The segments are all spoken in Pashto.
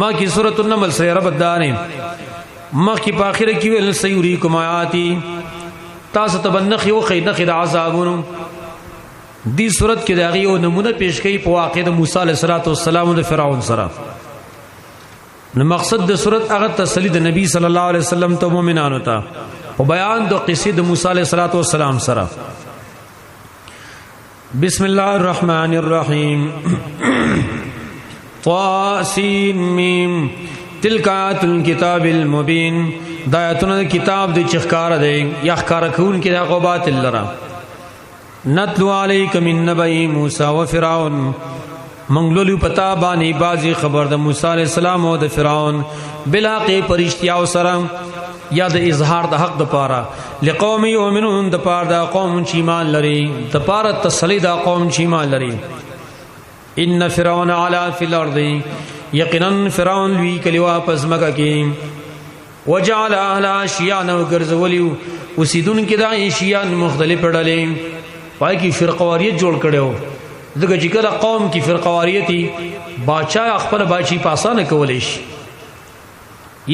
ما کی سورۃ النمل سره ربط دارې مخ کی په اخر کې ویل سیوریکم آیاتی، تاسو ته بنخي او خې نخي د عذابونو. دی صورت کې داغي یو نمونه پیش کړي په واقع د موسی علیه السلام او د فرعون سره. نو مقصد د صورت هغه تسلی د نبی صلی الله علیه وسلم ته، مؤمنانو ته، په بیان د قصې د موسی علیه السلام سره. بسم الله الرحمن الرحیم. طاسین میم، تلک آیات الكتاب المبین، دا آیاتونه کتاب دی چې ښکار دی یا ښکار کوون کې دا غو باطل لره. نتلو علیک من نبی موسی و فرعون، منګلولو پتا باندې بازی خبر د موسی علی السلام او د فرعون، بلاق پرشتیا سره یا د اظهار د حق د پاره، لقوم یؤمنون، د پاره د قوم چې ایمان لري، د پاره تسلی د قوم چې ایمان لري. ان فرعون علا فی الارض، یقینا فرعون لوی کلیوا پزمکه کې، وجعل اهلها شیعا، نو ګرځولیو اوسیدون کې دا شیعا مختلف ډلې، پای کې فرقواریت جوړ کړو. دغه چې کله قوم کې فرقواریتي، باچا خپل باچی پاسانه کولې شي.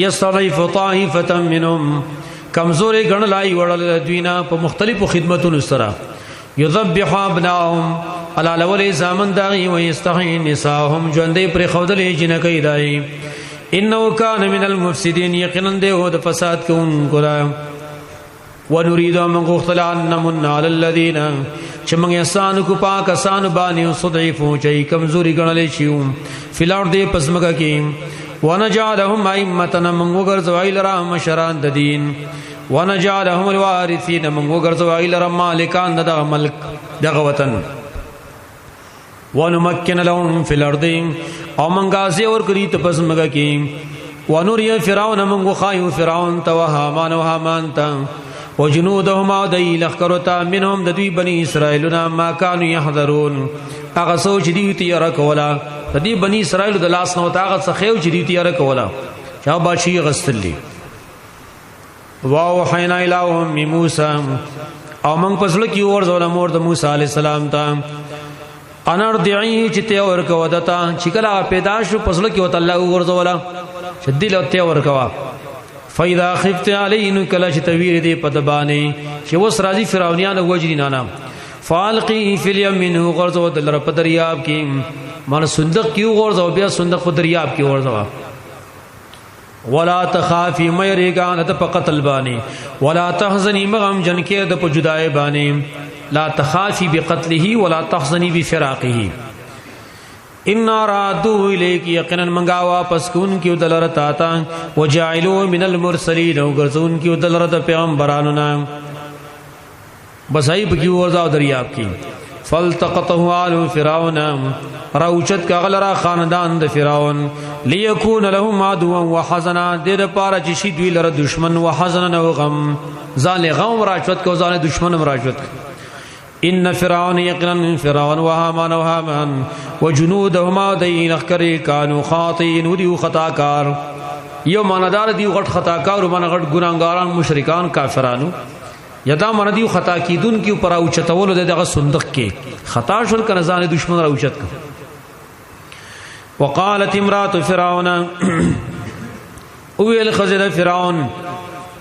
یستضعف طائفه منهم، کمزورې ګڼلای وړل دوی نه په مختلفو خدمتونو سره. یذبح ابناهم، علالولې زامن داغي، و یستحی نساهم، ژوندې پر خودلې جنکې دای. انه کان من المفسدين، یقینا دی هو د فساد کوونکو. ونريد، من غختل، ان نمن على الذين، چې موږ احسان کو پاک اسان باندې، صدعفو، چې کمزوري ګڼل شي، فلار دې پسمګه کې، ونجعلهم ائمه، من وګرځوي لرا مشران د دین، ونجعلهم الوارثین، من وګرځوي لرا مالکان دغه ملک، دغه وطن، ونمکن لهم فی الارض، او منګه زی اور کړی ته پس مګه کی، ونوری فرعون، منګ خایو فرعون ته، وهامان او هامان ته، وجنودهما، دی لخرتا، منهم، د دوی بنی اسرائیلنا، ما كانوا يحذرون، هغه سوچ دی تی را کولا. د دې بنی اسرائیل د لاس نو هغه څخه یو چې دی تی را کولا چا باشي غستلی. واوحینا الی ام موسی، او موږ پسړه کې ورځول مور د موسی علی السلام ته، انر دعی، چې ته ورکو دتا. چې کله پیدا شو، پسړه کې وته الله ورځولا چې دل ته ورکوا. فاذا خفت علی، نو کله چې تویر دې پدبانې چې وس راځي فرعونیان وجری نه، فالقی فی الیم، نو غرزو دلر په دریاب کې. مان صندوق کې غرزو، بیا صندوق په دریاب کې ورځوا. ولا تخافی، مېریګا د په قتل باندې، ولا تحزنی، مغم جن کې د په جدای باندې. لا تخافی بقتله ولا تحزنی بفراقه. ان رادو الیک، یقینا منګا واپس کون کیو دلر تا تا، وجعلوا من المرسلین، او ګرځون کیو دلر د پیغمبرانو نه. بس ای پکې ورځاو دریاب کې. فالتقطه آل فرعون، راوچت کغلرا خاندان د فرعون، ليكون لهم عدوا وحزنا، د دې پاره چې شي دوی لره دشمن، وحزنا او غم. ځان غم راچوت کو، ځان دشمن راچوت. ان فرعون، یقینا فرعون، وهامان وهامان، وجنودهما، دین اخکری، کانوا خاطئین، ودیو خطاکار. یو ماندار دیو غټ خطاکار، من غټ ګناګاران، مشرکان، کافرانو. یدا من دیو خطا کیدون کی پر او چتولو دغه صندوق کې خطا شول کنه، ځان دشمن را اوچت. وقالت امراه فرعون، اویل خزر فرعون،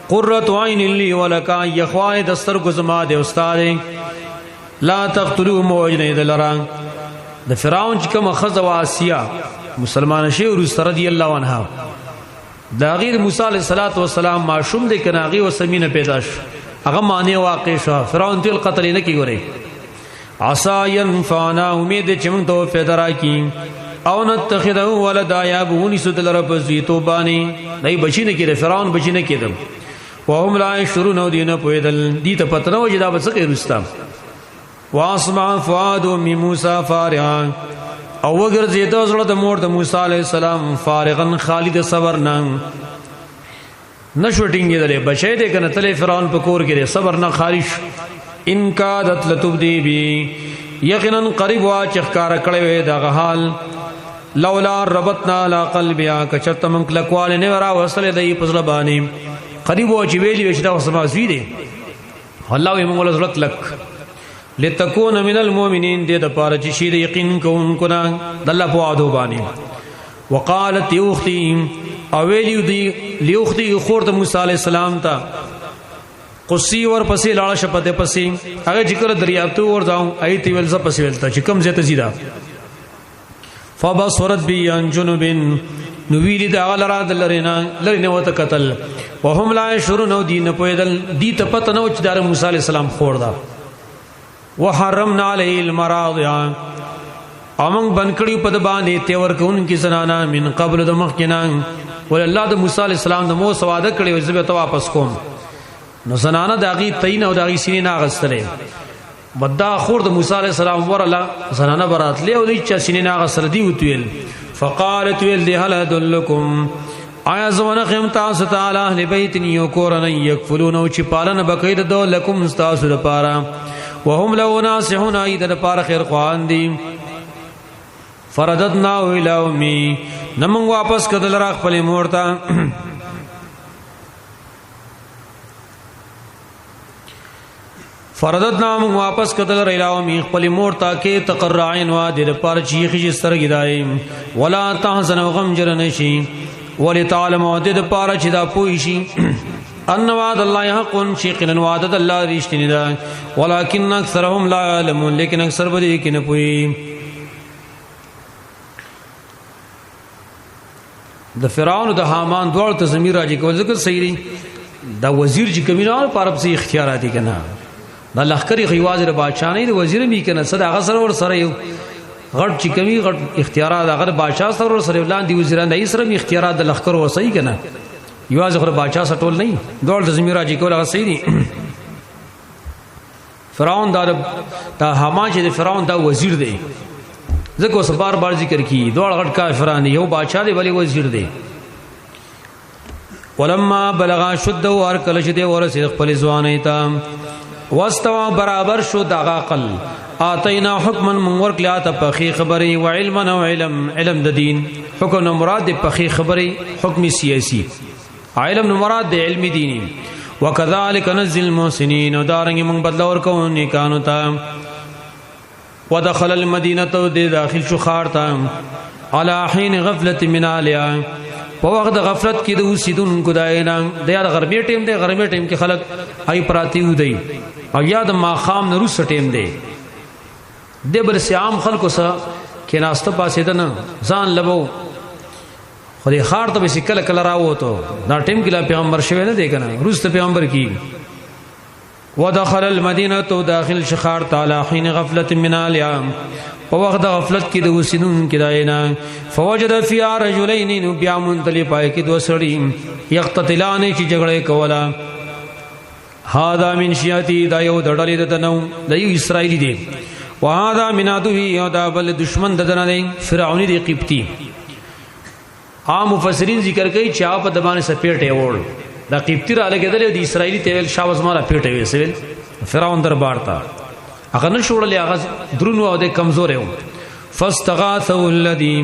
قرۃ عین لی ولک، یخوای دستر کو زما د استاد، لا تقتلوا، موجنه دلرا. د فرعون چې کوم خزه واسیه مسلمان شي ورسره، رضی الله عنها، دا غیر موسی علیہ الصلوۃ والسلام ماشوم دی کنه، هغه وسمینه پیدا شو، هغه معنی واقع شو. فرعون تل قتل نه کی ګوري. عسا ينفعنا، امید چې موږ ته فایده راکړي، او نتخذه ولدا، یا بونی سود لره په زیتو باندې. دای بچی نه کیده، فرعون بچی نه کیدل. وهم لا یشرون، دینه پویدل دی ته پتنه وجدا بچ کې رستا. واسمع فؤاد ام موسی فارغا، او وګرځید زړه د مور د موسی علی السلام، فارغن، خالی د صبر نه نشو ټینګېدلې. بچی دې کنه تلې فرعون په کور کې صبر نه خالی شو. ان کادت لتبدی بی، یقینا قریب وا چې ښکار کړی وې دغه حال، لولا ربطنا علی قلبها، کچرته من کلکواله نه را وصل دی په زړه باندې. قریب وا چې ویلی وې چې دا وسما زوی دی. الله وی موږ له زړه کلک، لتكون من المؤمنین، دې د پاره چې شي د یقین کوونکو نه د الله په وعدو باندې. وقالت یوختی، او ویلیو دی لیوختی خور د موسی علی السلام ته، قصي ور پسې لاړه شپته پسې. هغه چې کله دریاب ته ور ځاو ایت ویل ز پسې ویل ته چې کم زیته زیدا. فبصرت بی عن جنوب، نو ویلی دا غلرا د لرینا لرینه وته قتل، وهم لا شرون، او دین پویدل دی ته پته نو چې دار موسی علی السلام خور ده. وحرمنا علیه المراضع، امنګ بنکړی په د باندې تیور کون کی زنانا، من قبل د مخکنا. ول الله د موسی علی السلام د مو سواده کړی او زبه ته واپس کوم، نو زنانه داغي تین او داغي سینې نه غستلې. بدا خور د موسی علی السلام ورله زنانه براتلې او د چا سینې نه غسل دی وتویل. فقالت ویل دی، هل ادلکم، آیا زونه خیم تاسو تعالی اهل بیت یو کورن یکفلون، او چې پالن بکید دو لکم تاسو لپاره، وهم له ناصحون، اید لپاره خیر خوان دي. فرددنا الی امی، نمون واپس کدل را خپل مور ته. فرددنا موږ واپس کتل ریلاو می خپل مور تا کې تقر عین وا د پر چیخ چې سترګې دای، ولا تحزن، غم جر نشي، ولتعلم، د پاره چې دا پوي شي، ان وعد الله حق، شیقنا وعد الله رښتینی ده، ولکن اکثرهم لا يعلمون، لیکن اکثر به دې کې نه پوي. د فرعون د هامان دوړ ته زمير راځي کول ذکر صحیح دی. دا وزیر چې کمینه پر عرب سي اختیارات دي کنه، دا لخرې خیواز د بادشاہ نه دی، وزیر می کنه صدا هغه سره ور سره یو غټ چې کمی غټ اختیارات هغه بادشاہ سره ور سره لاندې وزیران د سره اختیارات د لخر ور صحیح کنه، یواز خو بادشاہ سره ټول نه دوړ د زمير راځي کول هغه صحیح دی. فرعون دا دا هامان چې د فرعون دا وزیر دی، ځکه اوس بار بار ذکر کی. دوړ غټ کافران، یو بادشاہ دی ولی وزیر دی. ولما بلغ شد، ور کله چې دی ورسې خپل ځواني ته، واستوا برابر شو دغه عقل، اتینا حکما، من ورکلا ته پخی خبري، و علما او علم، علم د دین. حکم مراد پخی خبري، حکم سیاسی. علم نو مراد د علم دینی. وکذالک نزل المحسنین، او دارنګ موږ بدل ورکو نیکانو ته. ودخل المدینه، تو د داخل شو خار ته، علی حين غفلت من الیا، په وخت د غفلت کې د اوسیدونکو داینا. د یاد غرمې ټیم دی، غرمې ټیم کې خلک ای پراتی ودی، او یاد ماخام نروس ټیم دی، د بر سیام خلکو سره کې ناسته پاسې دنه ځان لبو. خو دې خار ته به کله کله راوته، دا ټیم کې لا پیغمبر شوی نه دی کنه، روز ته پیغمبر کی. ودخل المدینه، تو داخل شخار تعالی حين غفلت من اليام، په وخت د غفلت کې د اوسیدون کې داینا. فوجد فی رجلین، نو بیا مونتلی پای کې دو سړي، یقتتلان، چې جګړه کوله. هاذا من شیعتی، دا یو د ډلې د نو د یو اسرائیلی دی، وهذا من عدوی، او دا بل دشمن د نه دی، فرعونی دی، قبطی. عام مفسرین ذکر کوي چې اپ د باندې سپېټه وړ دا قبطی را لګیدل، د اسرائیلی ته ویل شاوز مالا پیټه وی سویل فرعون دربار ته. هغه نه شوړلې، هغه درونو او د کمزور یو. فاستغاثه الذي،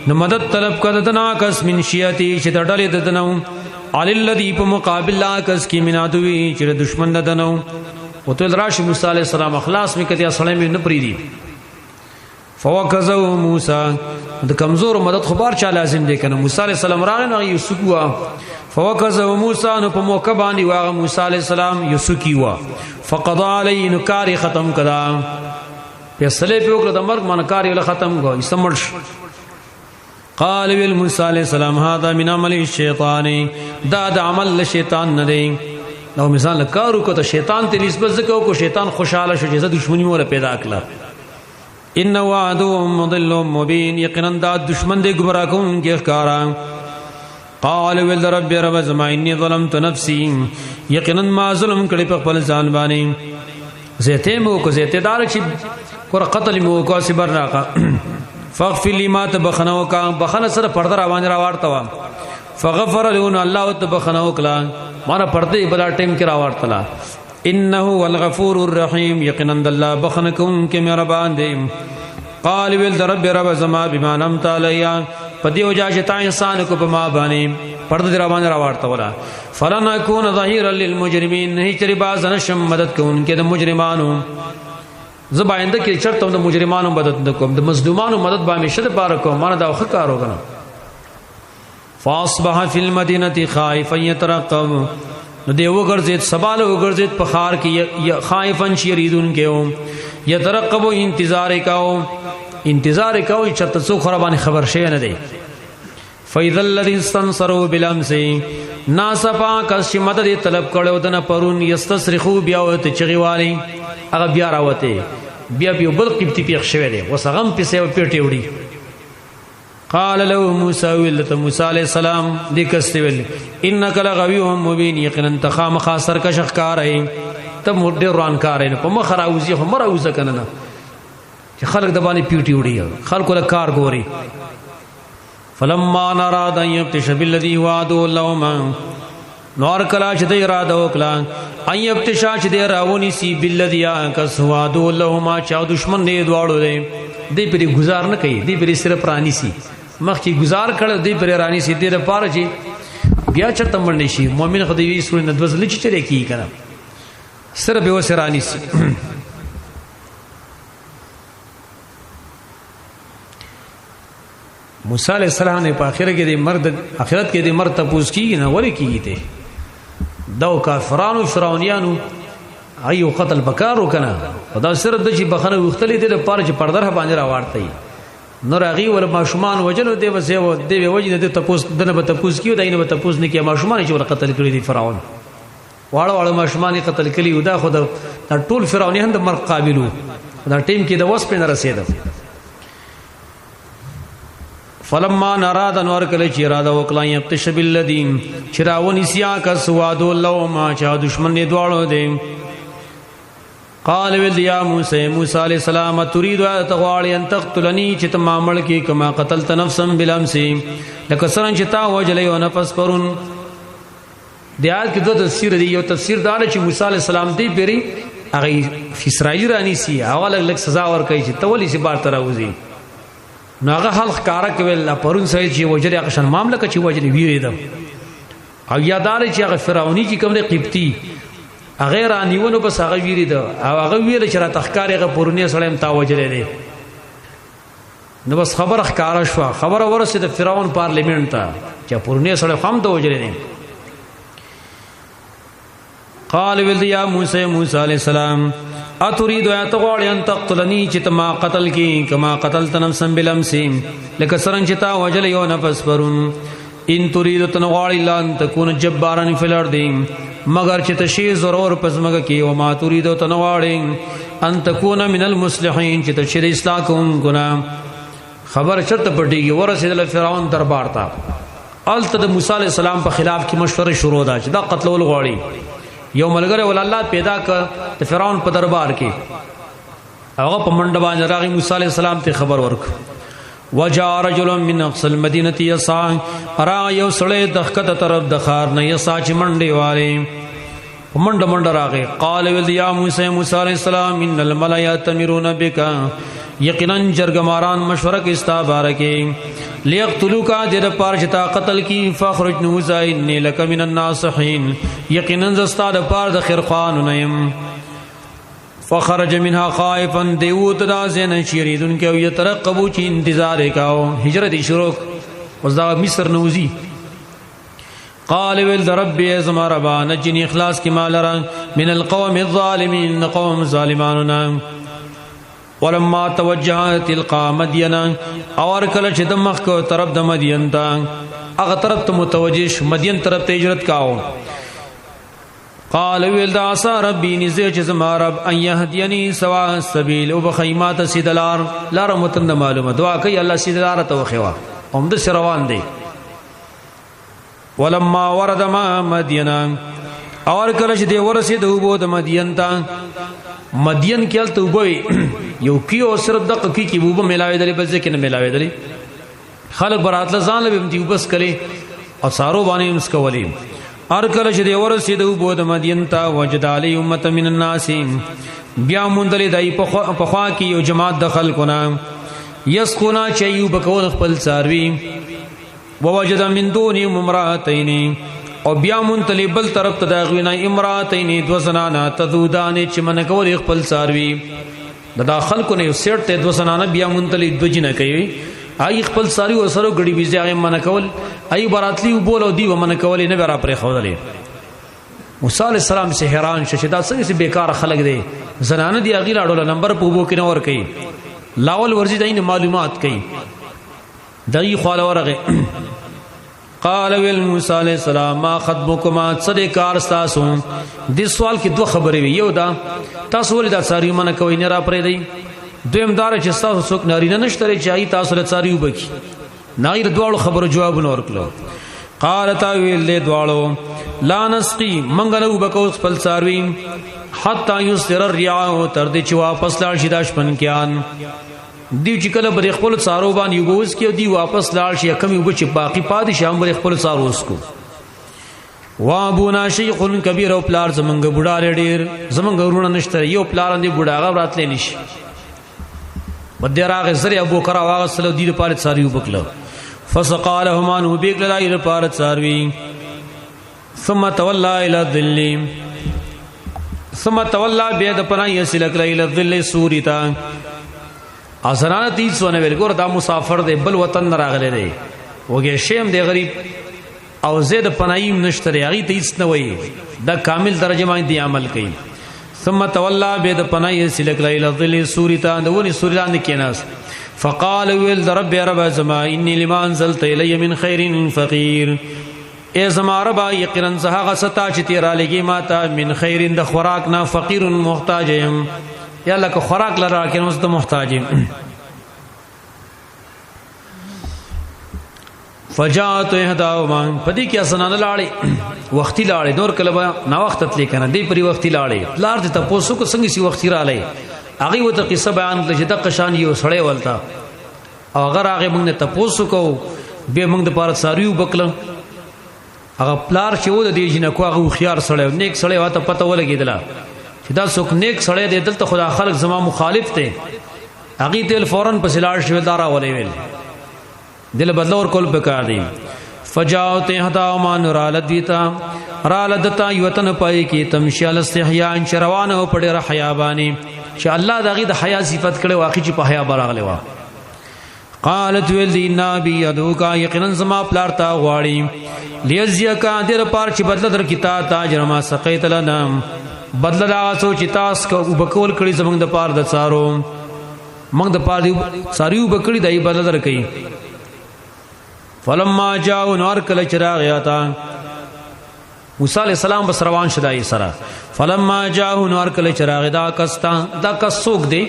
نو مدد طلب کړه د ناکس، من شیعتی، چې د ډلې د دنو، علی الذي، په مقابل کس کې، من عدوی، چې دشمن د دنو. او تل راش موسی علی السلام اخلاص می کته سړی می نه پریدي. فوکزو موسی، د کمزور مدد خو بار چا لازم دی کنه. موسی علی السلام راغی نو یوسف وا. فوکزو موسی، نو په موقع باندې واغ موسی علی السلام یوسف وا. فقضا علی، نو کاری ختم کدا، فیصله په وکړه د مرګ، من کار یې ختم کو، استمړ. قال ویل موسی علیہ السلام، هذا من عمل الشیطان، دا د عمل شیطان نه دی. نو مثال کارو کو ته شیطان ته نسبت زکو کو، شیطان خوشاله شو چې زه دښمنی مور پیدا کړه. ان وعدو مضل مبین، یقینا دا دشمن دی گمراه کوونکی ښکارا. قال ول رب، رب زما، انی ظلمت نفسی، یقینا ما ظلم کړی په خپل ځان باندې. زیته مو کو زیته دار چې کور قتل مو کو صبر راکا. فاغفر لي، ما ته بخنو کا. بخنه سره پرده را باندې را ورته وا. فغفر له، الله ته بخنو کلا، مانه پرده بلا ټیم کې را ورتلا. انه هو الغفور الرحیم، یقینا الله بخنه کوونکی مهربان دی. قال ویل در رب، رب زما، بما نمت علیا، په دیو جا چې تا انسان کو په ما باندې پرده در باندې راوړته ولا، فلن اكون ظهيرا للمجرمين، نه چری باز نشم مدد کوونکې د مجرمانو. زه باندې کې چرته د مجرمانو مدد نکوم، د مظلومانو مدد به همیشه د پاره کوم. مانه دا خو کار وکنه. فاصبح فی المدینه خائفا یترقب، نو دی وګرځید، سباله وګرځید په خار کې، خائفا شریدون کې او یترقب انتظار کاو، انتظار کاو چې چرته څو خرابانه خبر شي نه دی. فاذا الذي استنصروا بالامس، ناسپا کس چې مدد طلب کړو دنه پرون، یستصرخو بیا وته چغیوالي، هغه بیا راوته، بیا بیا بل قبطی پیښ شوی دی، وسغم پیسې او پیټي وړي. قال له موسی، ویل ته موسی علی السلام دې کسته ویل، انک لغوی مبین، یقینا تخام خاصر کا شخکار ہے، ته مو ډیر روان کار نه په مخ راوځي، خو مراوځه کنه نه چې خلک د باندې پیټي وړي، خلکو له کار ګوري. فلما نراد ان يبتش بالذي هو عدو لهما، نور کلا چې د اراده وکړه، ان يبتشا چې د راونی سی، بالذي کس هو عدو لهما چا دشمن دی دواړو دی، دی پرې گزار نه کوي، دی پرې صرف رانی سی، مخکې گزار کړو، دی پرې رانی سی، دې لپاره چې بیا چرته مړ نشي. مؤمن خو دی وی سورې نه دوزل چې چرې کی کنه، صرف به وسه رانی سی. موسی علیہ السلام نه په اخر کې د مرد اخرت کې د مرد تپوس کیږي نه ولې کیږي ته دا کافرانو فرعونانو ایو قتل پکارو کنه، خدا صرف د چې بخنه وختلې دي لپاره چې پردر باندې راوړتای نو راغي ول ماشومان وجلو دی وسه و دی وجه د تپوس دنه به تپوس کیو دینه به تپوس نه کی، ماشومان چې ور قتل کړی دي فرعون، واړه واړه ماشومان قتل کړي. دا خو د ټول فرعونیان د مرګ قابلو دا ټیم کې د وس په نه رسیدل. فلما نراد انور کله چې اراده وکړه، یبتش بالذین چې راونی سیا کس وادو الله ما چا دشمن دی دواړو دی، قال ول یا موسی، موسی علیہ السلام، تريد ان تغواړي ان تقتلنی چې ته معامل کې، کما قتلت نفسا بالامس لکه څنګه چې تا وجلې او نفس پرون. د آیات کې دوه تفسیر دی. یو تفسیر دا چې موسی علیہ السلام دی پیری هغه اسرائیل رانی سی هغه لګ لګ سزا ور کوي چې تولی سی بار تر راوځي، نو هغه حال ښکارا کوي لا پرون سره چې وجره هغه شان معاملې کې چې وجره ویری ده. او یادار چې هغه فرعونی چې کوم دی قبطی هغه را نیونو بس هغه ویری ده، او هغه ویل چې را تخکار هغه پرونی سره هم تا وجره دی، نو بس خبر ښکارا شو، خبره ورسې د فرعون پارلیمنت ته چې پرونی سره هم ته وجره دی. قال ول یا موسی، موسی علیہ السلام، اتريد ان تغوړ ان تقتلنی چې تما قتل کی، کما قتلت نفسا بالامس لکه سرن چې تا وجل یو نفس پرون. ان تريد تنغوړ الا ان تكون جبارا فی الارض مگر چې تشی ضرور پزمګه کی، او ما تريد تنغوړ ان تكون من المصلحین چې تشی اصلاح کوم ګنا. خبر چرته پټیږي، ورسېدل فرعون دربار ته. الته د موسی علی السلام په خلاف کې مشوره شروع ده چې دا قتلول غواړي. یو ملګری ول الله پیدا ک د فرعون په دربار کې، هغه په منډه باندې راغی، موسی علی السلام ته خبر ورک. وجاء رجل من اقصى المدينه يسعى، را یو سړی د خکته طرف د خار نه، یسعى چې منډه والے، منډه منډه راغی. قال ول یا موسی، موسی علیہ السلام، ان الملأ یاتمرون بک، یقینا جرګماران مشوره کې ستا بارکه، لیقتلوک د پار چې تا قتل کی، فخرج نوزا انی لک من الناصحین، یقینا زستا د پار د خیرخوان نیم. فخرج منها خائفا، دیوت دا زین شیریدن کې او یترقبو چې انتظار وکاو، هجرت شروع اوس دا مصر نوزی. قال ول در رب ازما ربا، نجنی اخلاص کی مال را، من القوم الظالمین قوم ظالماننا. ولما توجه تلقى مدین، اور کله چې د مخ کو طرف د مدین ته، هغه طرف ته متوجه شو، مدین طرف ته هجرت کاو. قال ویل دا عسى ربي نزه چې زما رب، ان يهديني سوا السبيل او بخیمات سیدلار لار متند معلومه. دعا کوي الله سیدلار ته وخوا، هم د روان دی. ولما ورد ما مدین، اور کله چې دی ورسید وبو د مدین ته، مدین کې الته وبوي یو کی او صرف دغه کی کی وبو ملاوي دلی، بل ځکه نه ملاوي دلی. خلک براتله ځان له دی وبس کلی او سارو باندې امس کولی. ار کله چې دی ورسید وبو د مدین ته، وجد علی امه من الناس، بیا مونږ دای په خوا کې یو جماعت د خلکو نه، یسقونا چې یو بکول خپل څاروي، ووجد من دونهم امراتین، او بیا مونږ تلی بل طرف ته دا غوینا، امراتین دو زنانا، تذودان چې من کول خپل څاروي. دا خلکو نه یو سیټ ته دو زنانا بیا مونږ تلی دو جنہ کوي. آی خپل ساری وسره غړي بيزي هغه من کول، ای براتلی وبول او دی ومن کول نه برا پرې خودلې. موسی علی السلام سه حیران شو چې دا څنګه سي بیکار خلک دي، زنانه دی هغه لاړو نمبر په وبو کې نه ور کوي، لاول ورځي دین معلومات کوي. دغه خواله ورغه، قال ویل موسی علیہ السلام ما خطبکما، څه کار تاسو؟ د سوال کې دوه خبرې وی، یو دا تاسو ولې دا ساری منه کوي نه را پرې دی، دویم دار چې تاسو څوک نارینه نشته چې ای تاسو له ساری وبکی نه. د دواړو خبرو جوابونه ورکړو. قال تا ویل دې دواړو لا نسقي، منګ نه وبکو خپل ساروي حتا یسر الرعاء، تر دې چې واپس لاړ شي د شپنکیان. دیو چې کله بر خپل څارو باندې وبوس کې دی واپس لاړ شي، کمی وب چې باقی پاتې شي هم بر خپل څارو اس کو. وابونا شیخ کبیر، او پلار زمنګ بوډا ډیر، زمنګ ورونه نشته، یو پلار اندی بوډا غو راتلې نشي. ودی راغ زری ابو کرا واغسل دی لپاره څاروي وبکل. فسقالهما، نو بیکل دای لپاره څاروي. ثم تولى الى الظل، ثم تولى بیا د پناه یسل کړه الى الظل سوریتا. ازرانه تی سونه ویل، ګور دا مسافر دی، بل وطن نه راغلی دی، وګه شیم دی غریب او زید پنایم نشته، هغه ته هیڅ نه وای. دا کامل درجه باندې عمل کوي. ثم تولى بيد پنای سلک الى ظل سوری تا، د ونی سوری لاندې کیناس. فقال ویل در رب رب زما انی لما انزلت الی من خیر فقیر، ای زما رب یقینا زه هغه ستا چې تیر لګی ما ته من خیر د خوراک نه فقیر محتاج یم، یا لکه خوراک لره کې نو زه محتاج یم. فجاءت احداهما، پدې کې اسنان لاړې وختي لاړې، نور کله به نا وخت تلې کنه، دې پری وختي لاړې. پلار دې تاسو کو څنګه سی وختي را لې؟ هغه وته قصه بیان کړ چې د قشان یو سړی ولتا او هغه راغې موږ نه تاسو کو به موږ د پاره ساریو بکل. هغه پلار چې و د دې جنکو هغه خيار سړی نیک سړی واته پته ولګیدله چې دا څوک نیک سړی دی، دلته خدا خلق زما مخالف دی. هغه تل فورن پس لاړ شو، دارا ولې ویل دل بدل ور کول پکار دی. فجاوت هدا ما نور لدیتا را لدتا یوتن پای کی تمشی الاستحیاء، ان روانه په ډیر حیا باندې، چې الله دغه د حیا صفت کړي، واقعي چې په حیا براغلی وا. قالت ویل دی نبی یدوکا، یقینا زما پلار تا غواړي، لیزیکا دیر پار چې بدل در کیتا تا جرما سقیت لنا، بدل دا سو چې تاسو کو وبکول کړي زمنګ د پار د څارو، موږ د پاره ساریو بکړي دای بدل درکې. فلما جاءوا، نور کله چراغ یاتا موسی علی السلام بس روان شدای سره. فلما جاءوا، نور کله چراغ دا کستا، دا کس څوک دی؟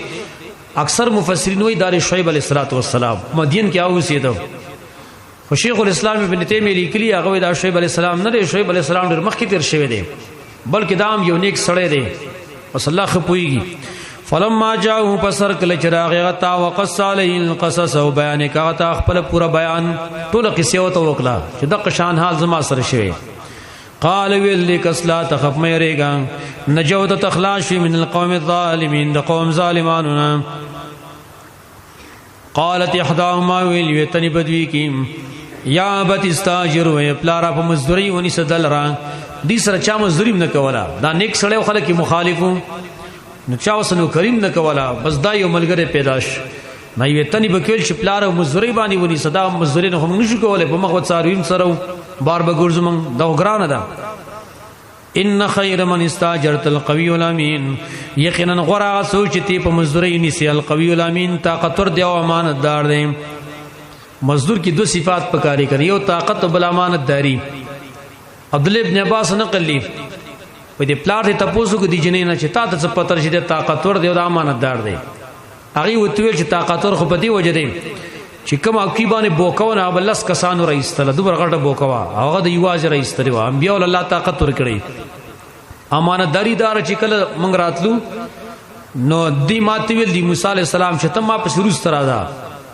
اکثر مفسرین وی دار شعیب علیہ الصلوۃ والسلام مدین کې اوسېدو، خو شیخ الاسلام ابن تیمیه لیکلی هغه دا شعیب علی السلام نه دی، شعیب علی السلام ډیر مخکې تیر شوی دی، بلکې دا هم یو نیک سړی دی، بس الله خپويږي. فلما جاءه، پسر کله چراغ غتا، وقص علیه القصص، او بیان کا تا خپل پورا بیان، ټول قصه وته وکړه چې د قشان حال زما سره شوی. قال ویل لک لا تخف، مې ریګا، نجوت تخلاش من القوم الظالمین، د قوم ظالمانو نه. قالت احداهما ویل ویتنی بدوی کی یا بت استاجر، و پلارا په مزدوری ونی سدل را دی سره چا مزدوری نه کولا، دا نیک سړی خلک مخالفو نو چا وسنو کریم نه کولا، بس دا یو ملګری پیدا شو. نه یو تنی بکیل چې پلار او مزدوری باندې ونی صدا، مزدوری نه هم نشو کوله، په مخ وڅارویم سره بار بګورځم، دا ګرانه ده. ان خیر من استاجرت القوی الامین، یقینا غرا سوچ تی په مزدوری نسی، القوی الامین طاقتور دی او امانتدار دی. مزدور کی دو صفات پکاري کړي، یو طاقت او بل امانتداری. عبد الله ابن عباس نقل لی په دې پلار ته تاسو کو دی جنې نه چې تا ته څه پتر شي د طاقتور دی او د امانتدار دی. هغه وتویل چې طاقتور خو په دې وجه دی چې کوم کی باندې بوکاو نه بل لس کسانو رئیستله، دومره غټه بوکوا هغه د یواز رئیستلی و، انبیاء الله طاقت ور کړی. امانتداری دار چې کله مونږ راتلو نو دی ماته ویل دی موسی علی السلام چې ته ما په سروس تر راځه،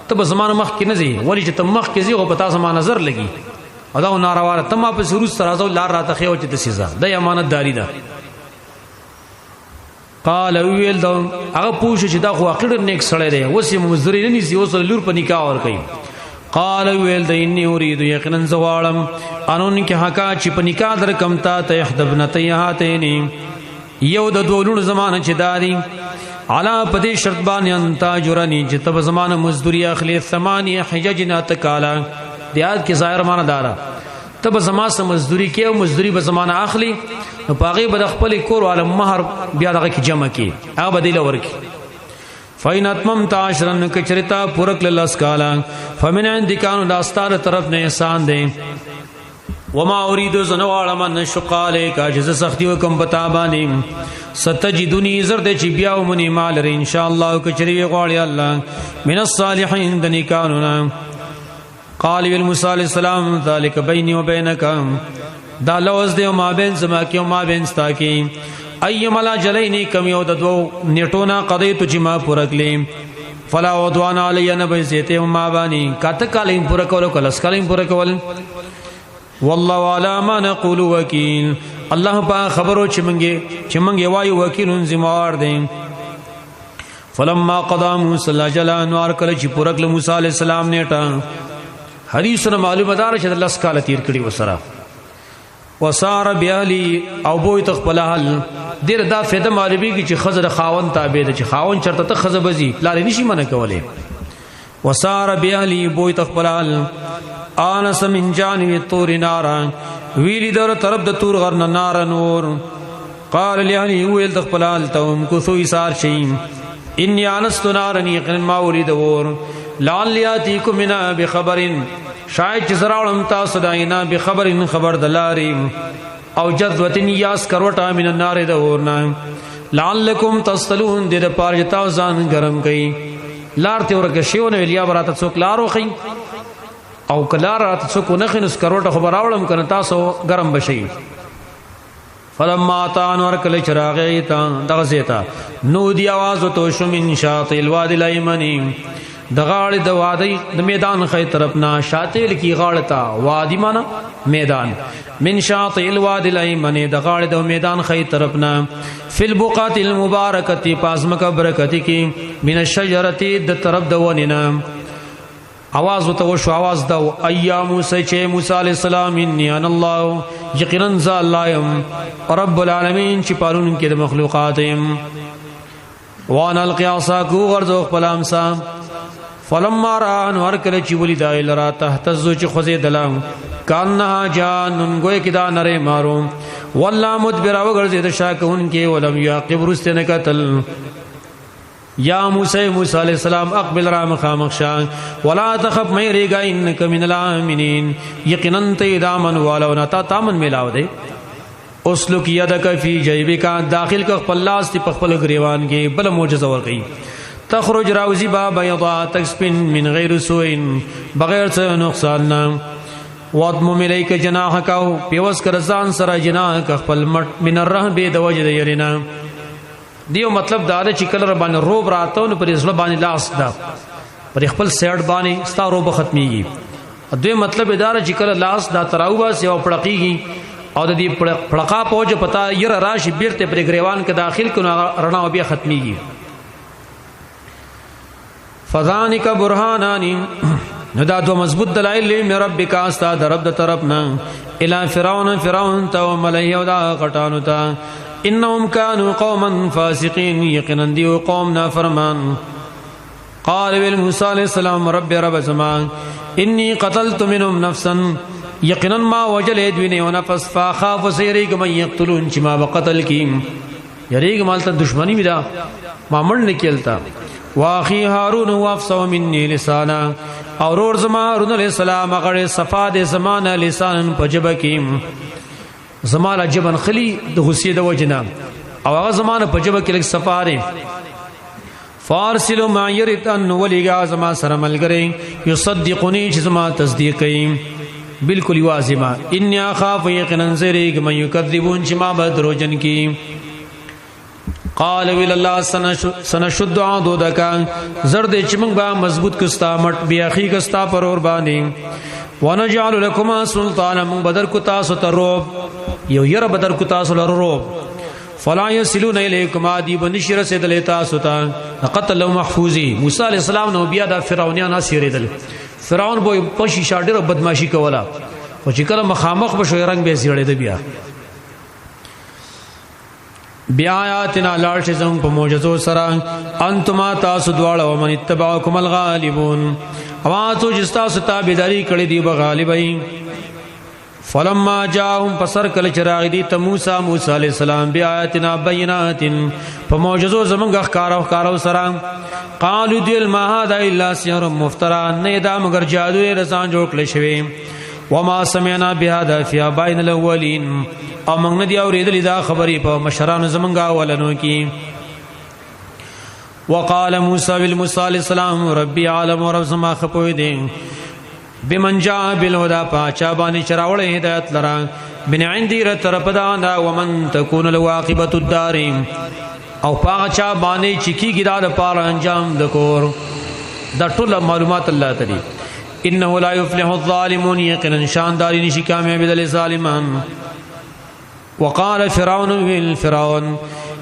ته به زمانه مخ کې نه ځي، ولی چې ته مخ کې ځي خو په تاسو ما نظر لګي او دا ناروا، ته ما په سروس تر راځه، لار راته خو چې د سزا د امانتداری ده. قال ویل دا هغه پوښ چې دا خو واقعي نیک سړی دی، اوس یې مزدوري نه نیسي، اوس لور په نکاح ور کوي. قال ویل د انی اريد یقینا زواړم انون کې حقا چې په نکاح در کم تا ته احدبنتي هاتین، یو د دولونو زمانه چې داري علا پدې شرط باندې انت جرنی چې تب زمانه مزدوری اخلي ثمانیه حججنا تکالا دیاد کې ظاهر معنا دارا تب زما سره مزدوری کې او مزدوری به زمانه اخلي نو پاغه به خپل کور عالم مہر بیا دغه کې جمع کې هغه بدیل ورکی فین اتممت عشرن کچرتا پورک لس کالا فمن عندک ان داستار طرف نه احسان دی وما اريد زنواړه من شقاله کا چې سختی وکم پتا باندې ستجدنی زرد چې بیا ومني مال ر ان شاء الله کچری غواړي الله من الصالحین د نیکانو قال ویل موسی علیہ السلام ذالک بیني وبینک دا لوز دی او ما بین زما کې او ما بین ستا کې ايما لا جلینی کم یو د دوو نیټونه قضیت چې ما پوره کړې فلا عدوان علی نبی زیته ما بانی کاته کالیم پوره کول کلس کالیم پوره کول والله علی ما نقول وکیل الله په خبرو چې منګي چې منګي وایو وکیلون ذمہ دی فلما قضا موسی الاجل انوار کله چې پوره کړ موسی علی السلام نیټه حدیث نه معلومه دار چې لس کال تیر کړي وسره وسار بیالی او بوی تخپل حل دیر دا فایده معلومی کی چې خزر خاون تابع ده چې خاون چرته ته خزر بزی پلار نشي منع کوله وسار بیالی بوی تخپل حل انس من جانب الطور نارا ویلی در طرف د تور غر نار نور قال لاهله ویل د خپل حال ته هم کوثو ایثار شي انی انست نارن یقینا ما ولید ور لعل یاتیکم منا بخبر شاید چې زراولم تاسو داینا بخبر خبر دلاری او جذوتن یاس کروټه من النار د اورنا لعلکم تصلون د دې پاره چې تاسو ځان ګرم کړئ لار ته ورکه شیو نه ویلیا براته څوک لار وخی او کلار راته څوک نه خنس کروټه خبر راوړم کنه تاسو ګرم بشئ فلما تا انور کله چراغ تا دغه زیتا نو دی आवाज تو شو من شاطئ الوادی الایمنی د غاړې د وادي د میدان خی طرف نه شاطئ کی غاړه تا وادي معنا میدان من شاطئ الوادی الایمن د غاړې د میدان خی طرف نه فی البقعه المبارکه پاسمک برکتی کی من الشجره د طرف د ونینا اواز وته وشو اواز دا ایا موسی چې موسی علی السلام انی انا الله یقینا ز الله یم رب العالمین چې پالون کې د مخلوقات یم وان القیاسا کو غرزو خپل امسا فلما را انور کله چې ولید لرا تهتز چې خوځې دلم کانها جان ګوې کې دا نری مارو والله مدبر وګرځي د شاکون کې ولم یعقب رست نه قتل یا موسی موسی علیہ السلام اقبل را مخامخ شا ولا تخف مې ریګا انک من الامنین یقینا ته دامن والو نه تا تامن ملاو دی اسلک یدک فی جیبک داخل ک خپل لاس تی خپل گریوان کې بل معجزه ور کوي تخرج راوزی با بیضا تکسپن من غیر سوء بغیر څه نقصان نه وادم الیک جناحک او پیوس کر ځان سره جناح خپل مټ من الرهب د وجد یرینا دیو مطلب دا دی چې کله رب باندې روب راته نو پر زړه باندې لاس دا پر خپل سیډ باندې ستا روب ختميږي دوی مطلب دا چې کله لاس دا تراو بس یو پړقیږي او د دې پړقا پوج پتا ير راشي بیرته پر گریوان کې داخل کړي رڼا بیا ختميږي فذانک برهانان نو دا دو مضبوط دلایل لري مې ربک استا د رب د طرف نه الی فرعون فرعون ته او ملئ او دا غټانو ته انهم كانوا قوما فاسقين یقینا دی قوم نافرمان قال ویل موسی علیہ السلام رب رب زما انی قتلت منهم نفسا یقینا ما وجل دوی نه نفس فاخاف سیریک من یقتلون چې ما بقتل کیم یریګ مال ته دشمنی می دا ما مړ نکلتا واخی هارون هو افسو مني لسانا اور اور زما هارون علیہ السلام غړ صفا د زمانه لسان پجب کی زماله جبن خلی د غصې د وجنه او هغه زمانه پجب کې لک صفا لري فارسلو ما يرد ان ولګا زما سره ملګری یصدقنی چې زما تصدیق کوي بالکل واضح ان اخاف یقینا زریګ من یکذبون چې ما به دروژن کی قال ویل الله سنشد عضدک زرد چې موږ به مضبوط کستا مټ بیا خي کستا پر اور باندې ونجعل لكما سلطانا من بدر کو تاسو ته روب یو یره بدر کو تاسو لره روب فلا یصلون الیکما دی بنشی رسیدل تاسو ته قتل محفوظی موسی علی السلام نو بیا د فرعونیان اسیریدل فرعون به پشي شاډر بدمعشي کوله خو چې کله مخامخ به شو رنگ به زیړې دی بیا بیا آیاتنا لاړ شي زموږ په معجزو سره، انتما تاسو دواړه، ومن اتبعکم الغالبون، او تاسو چې تاسو تابعداري کړې دی به غالبای. فلما جاءهم، پسر کله چراغ دی ته موسی موسی علی السلام، بیا آیاتنا بینات، په معجزو زمونږ ښکار او ښکارو سره، قالو دیل ما هذا الا سحر مفترا، نه دا مگر جادو رسان جوړ کړی شوی. وما سمعنا بهذا فی ابائنا الاولین، او موږ نه دی اورېدلې دا خبرې په مشرانو زمونږ اولنو کې. وقال موسی بالموسی علیہ السلام ربي عالم، ورب زما خپوی دی، بمن جاء بالهدى، پاچا باندې چراوړ هدایت لرا، من عندي ر طرف دا نا، ومن تكون له عاقبت الدار، او پاغه چا باندې چې کیږي دا د پاره انجام د کور. دا ټول معلومات الله تعالی. انه لا يفلح الظالمون، یقینا شانداری نشي کامیاب دل ظالمان. وقال فرعون، ویل فرعون،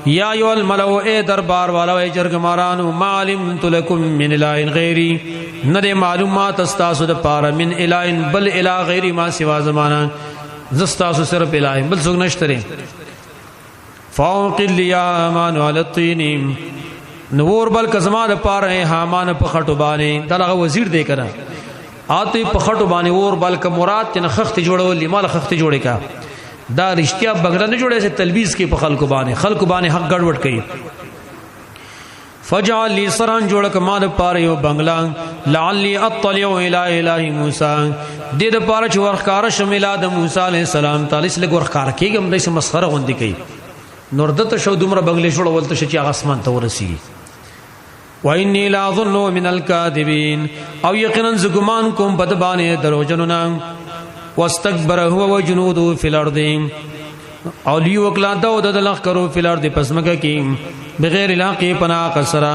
یا ایو الملو، اے دربار والا، اے جرګمارانو، ما علمت لكم من اله غیری، نه د معلومات استاسو د پاره، من اله، بل اله، غیری، ما سوا زمانہ، زستاسو صرف اله، بل څوک نشته. فوق الیامان علی الطین، نور بل کزما د پاره حامان په خټو باندې. دا لغه وزیر دی کنه، آته په خټو باندې اور بل ک، مراد تن خخت جوړول، مال خخت جوړې کا. دا رښتیا بغله نه جوړې، سي تلبیس کې په خلکو باندې، خلکو باندې حق ګډوډ کوي. فجعل لي سران، جوړ ک ما د پاره یو بنگلا، لعلی اطلع الى اله موسی، د دې د پاره چې ورخکار شم اله د موسی علی السلام تعالی. سره ورخکار کېږم، د مسخره غوندي کوي. نور دته شو دومره بنگلې جوړول ته چې هغه اسمان ته ورسیږي. وانی لا ظن من الكاذبین، او یقینا زګمان کوم بد باندې دروژنو نه. واستكبر هو وجنوده فی الارض، او لی وکلا دا د لخ کرو، فی الارض، پسمکه کی، بغیر الحق، پنا قصرا،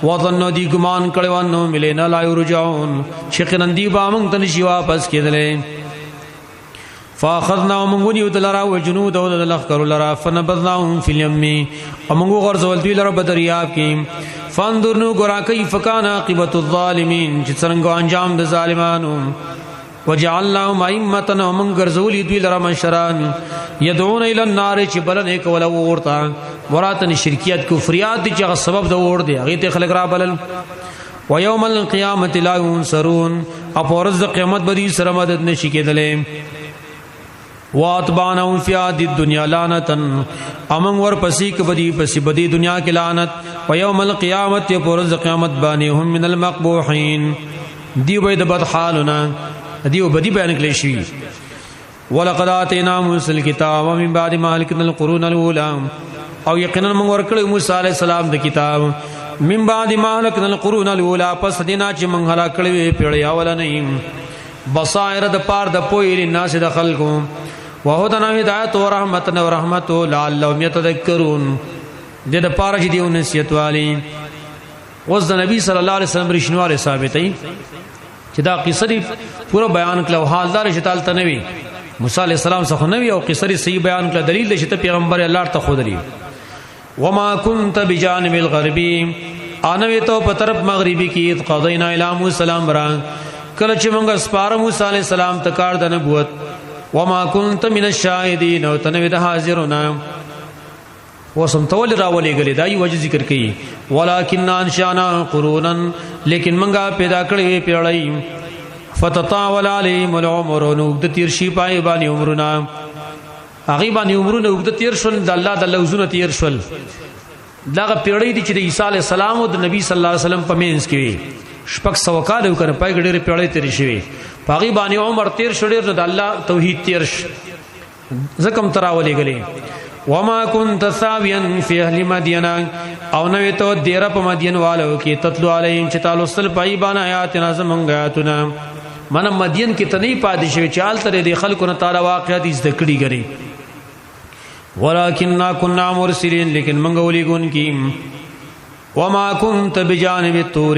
وظن، دی ګمان کړو، انه ملینا لا یرجعون، چې قنندی با مونږ ته نشي واپس کېدلې. فاخذنا، موږ ونیو دلرا، و جنود، او د لخر لرا، فنبذناهم فی الیم، او موږ غرزول دوی لرا په دریاب کې. فانظر، نو ګورا، کیف کان عاقبت الظالمین، چې څنګه انجام د ظالمانو. وجعلناهم ائمه، او موږ ګرځولي دوی لرا مشران، يدعون الى النار، چې بلنه کوله ورته. مراتن شرکیات کفریات چې هغه سبب د اور دی، هغه ته خلک را بلل. ويوم القيامه لا ينصرون، او پرز د قیامت به دې سره مدد نشي کېدلې. واتبانهم فی هذه الدنيا لعنتن، امن ور پسې ک بدی پسې بدی دنیا کې لعنت، و یوم القیامت، پرز قیامت باندې، هم من المقبوحین، دی وې د بد حالونه دی بدی بیان کړی شي. ولقد اتینا موسی الكتاب من بعد ما هلكنا القرون الاولى، او یقینا موږ ورکړو موسی علی السلام د کتاب، من بعد ما هلكنا القرون الاولى، پس دینا چې موږ هلاک کړو پیړۍ اولنې، بصائر، د پار د پوی، للناس، د خلقو، وهدنا، هدایت، او رحمت، او رحمت، لعلهم يتذكرون، د د پاره چې دیو نصیحت والی. اوس د نبی صلی الله علیه وسلم رښنواله ثابتې چې دا قصه دی پورا بیان کړه، او حال دار چې تعالی ته نوی موسی علی السلام څخه نوی، او قصه دی صحیح بیان کړه، دلیل دی چې ته پیغمبر الله ته خود دی. وما كنت بجانب الغربي، انوي ته په طرف مغربي کې، قضینا الی موسی السلام را، کله چې موږ سپاره موسی علی السلام ته کار د نبوت. وما كنت من الشاهدين، او تنوي د حاضرونه. وسم تول راولې غلې، دا یو وجه ذکر کړي. ولکن انشانا قرونا، لیکن منګه پیدا کړې پیړۍ، فتطاول علیهم العمر، نو د تیر شي پای باندې عمرونه، هغه باندې عمرونه وګد تیر شول، د الله د لوزونه تیر شول. دغه پیړۍ دي چې د عیسی علی السلام او د نبی صلی الله علیه وسلم په منځ کې وي، 600 کال وکړ، پای ډېر پیړۍ تیر شوی، پاغي باندې عمر تیر شو ډېر، د الله توحید تیر شو، زکم تراولې غلې. وما كنت ثاويا في اهل مدين، او نو ته دیره په مدین والو کې، تتلو علیهم، چې تعالی سل پای باندې آیات نظم غیاتنا. من مدین کې تنی پاتې شوی چې آل تر دې خلکو نه تعالی واقعات زده کړی غري. ولکننا كنا مرسلین، لیکن منګ ولي ګون کی. وما كنت بجانب الطور،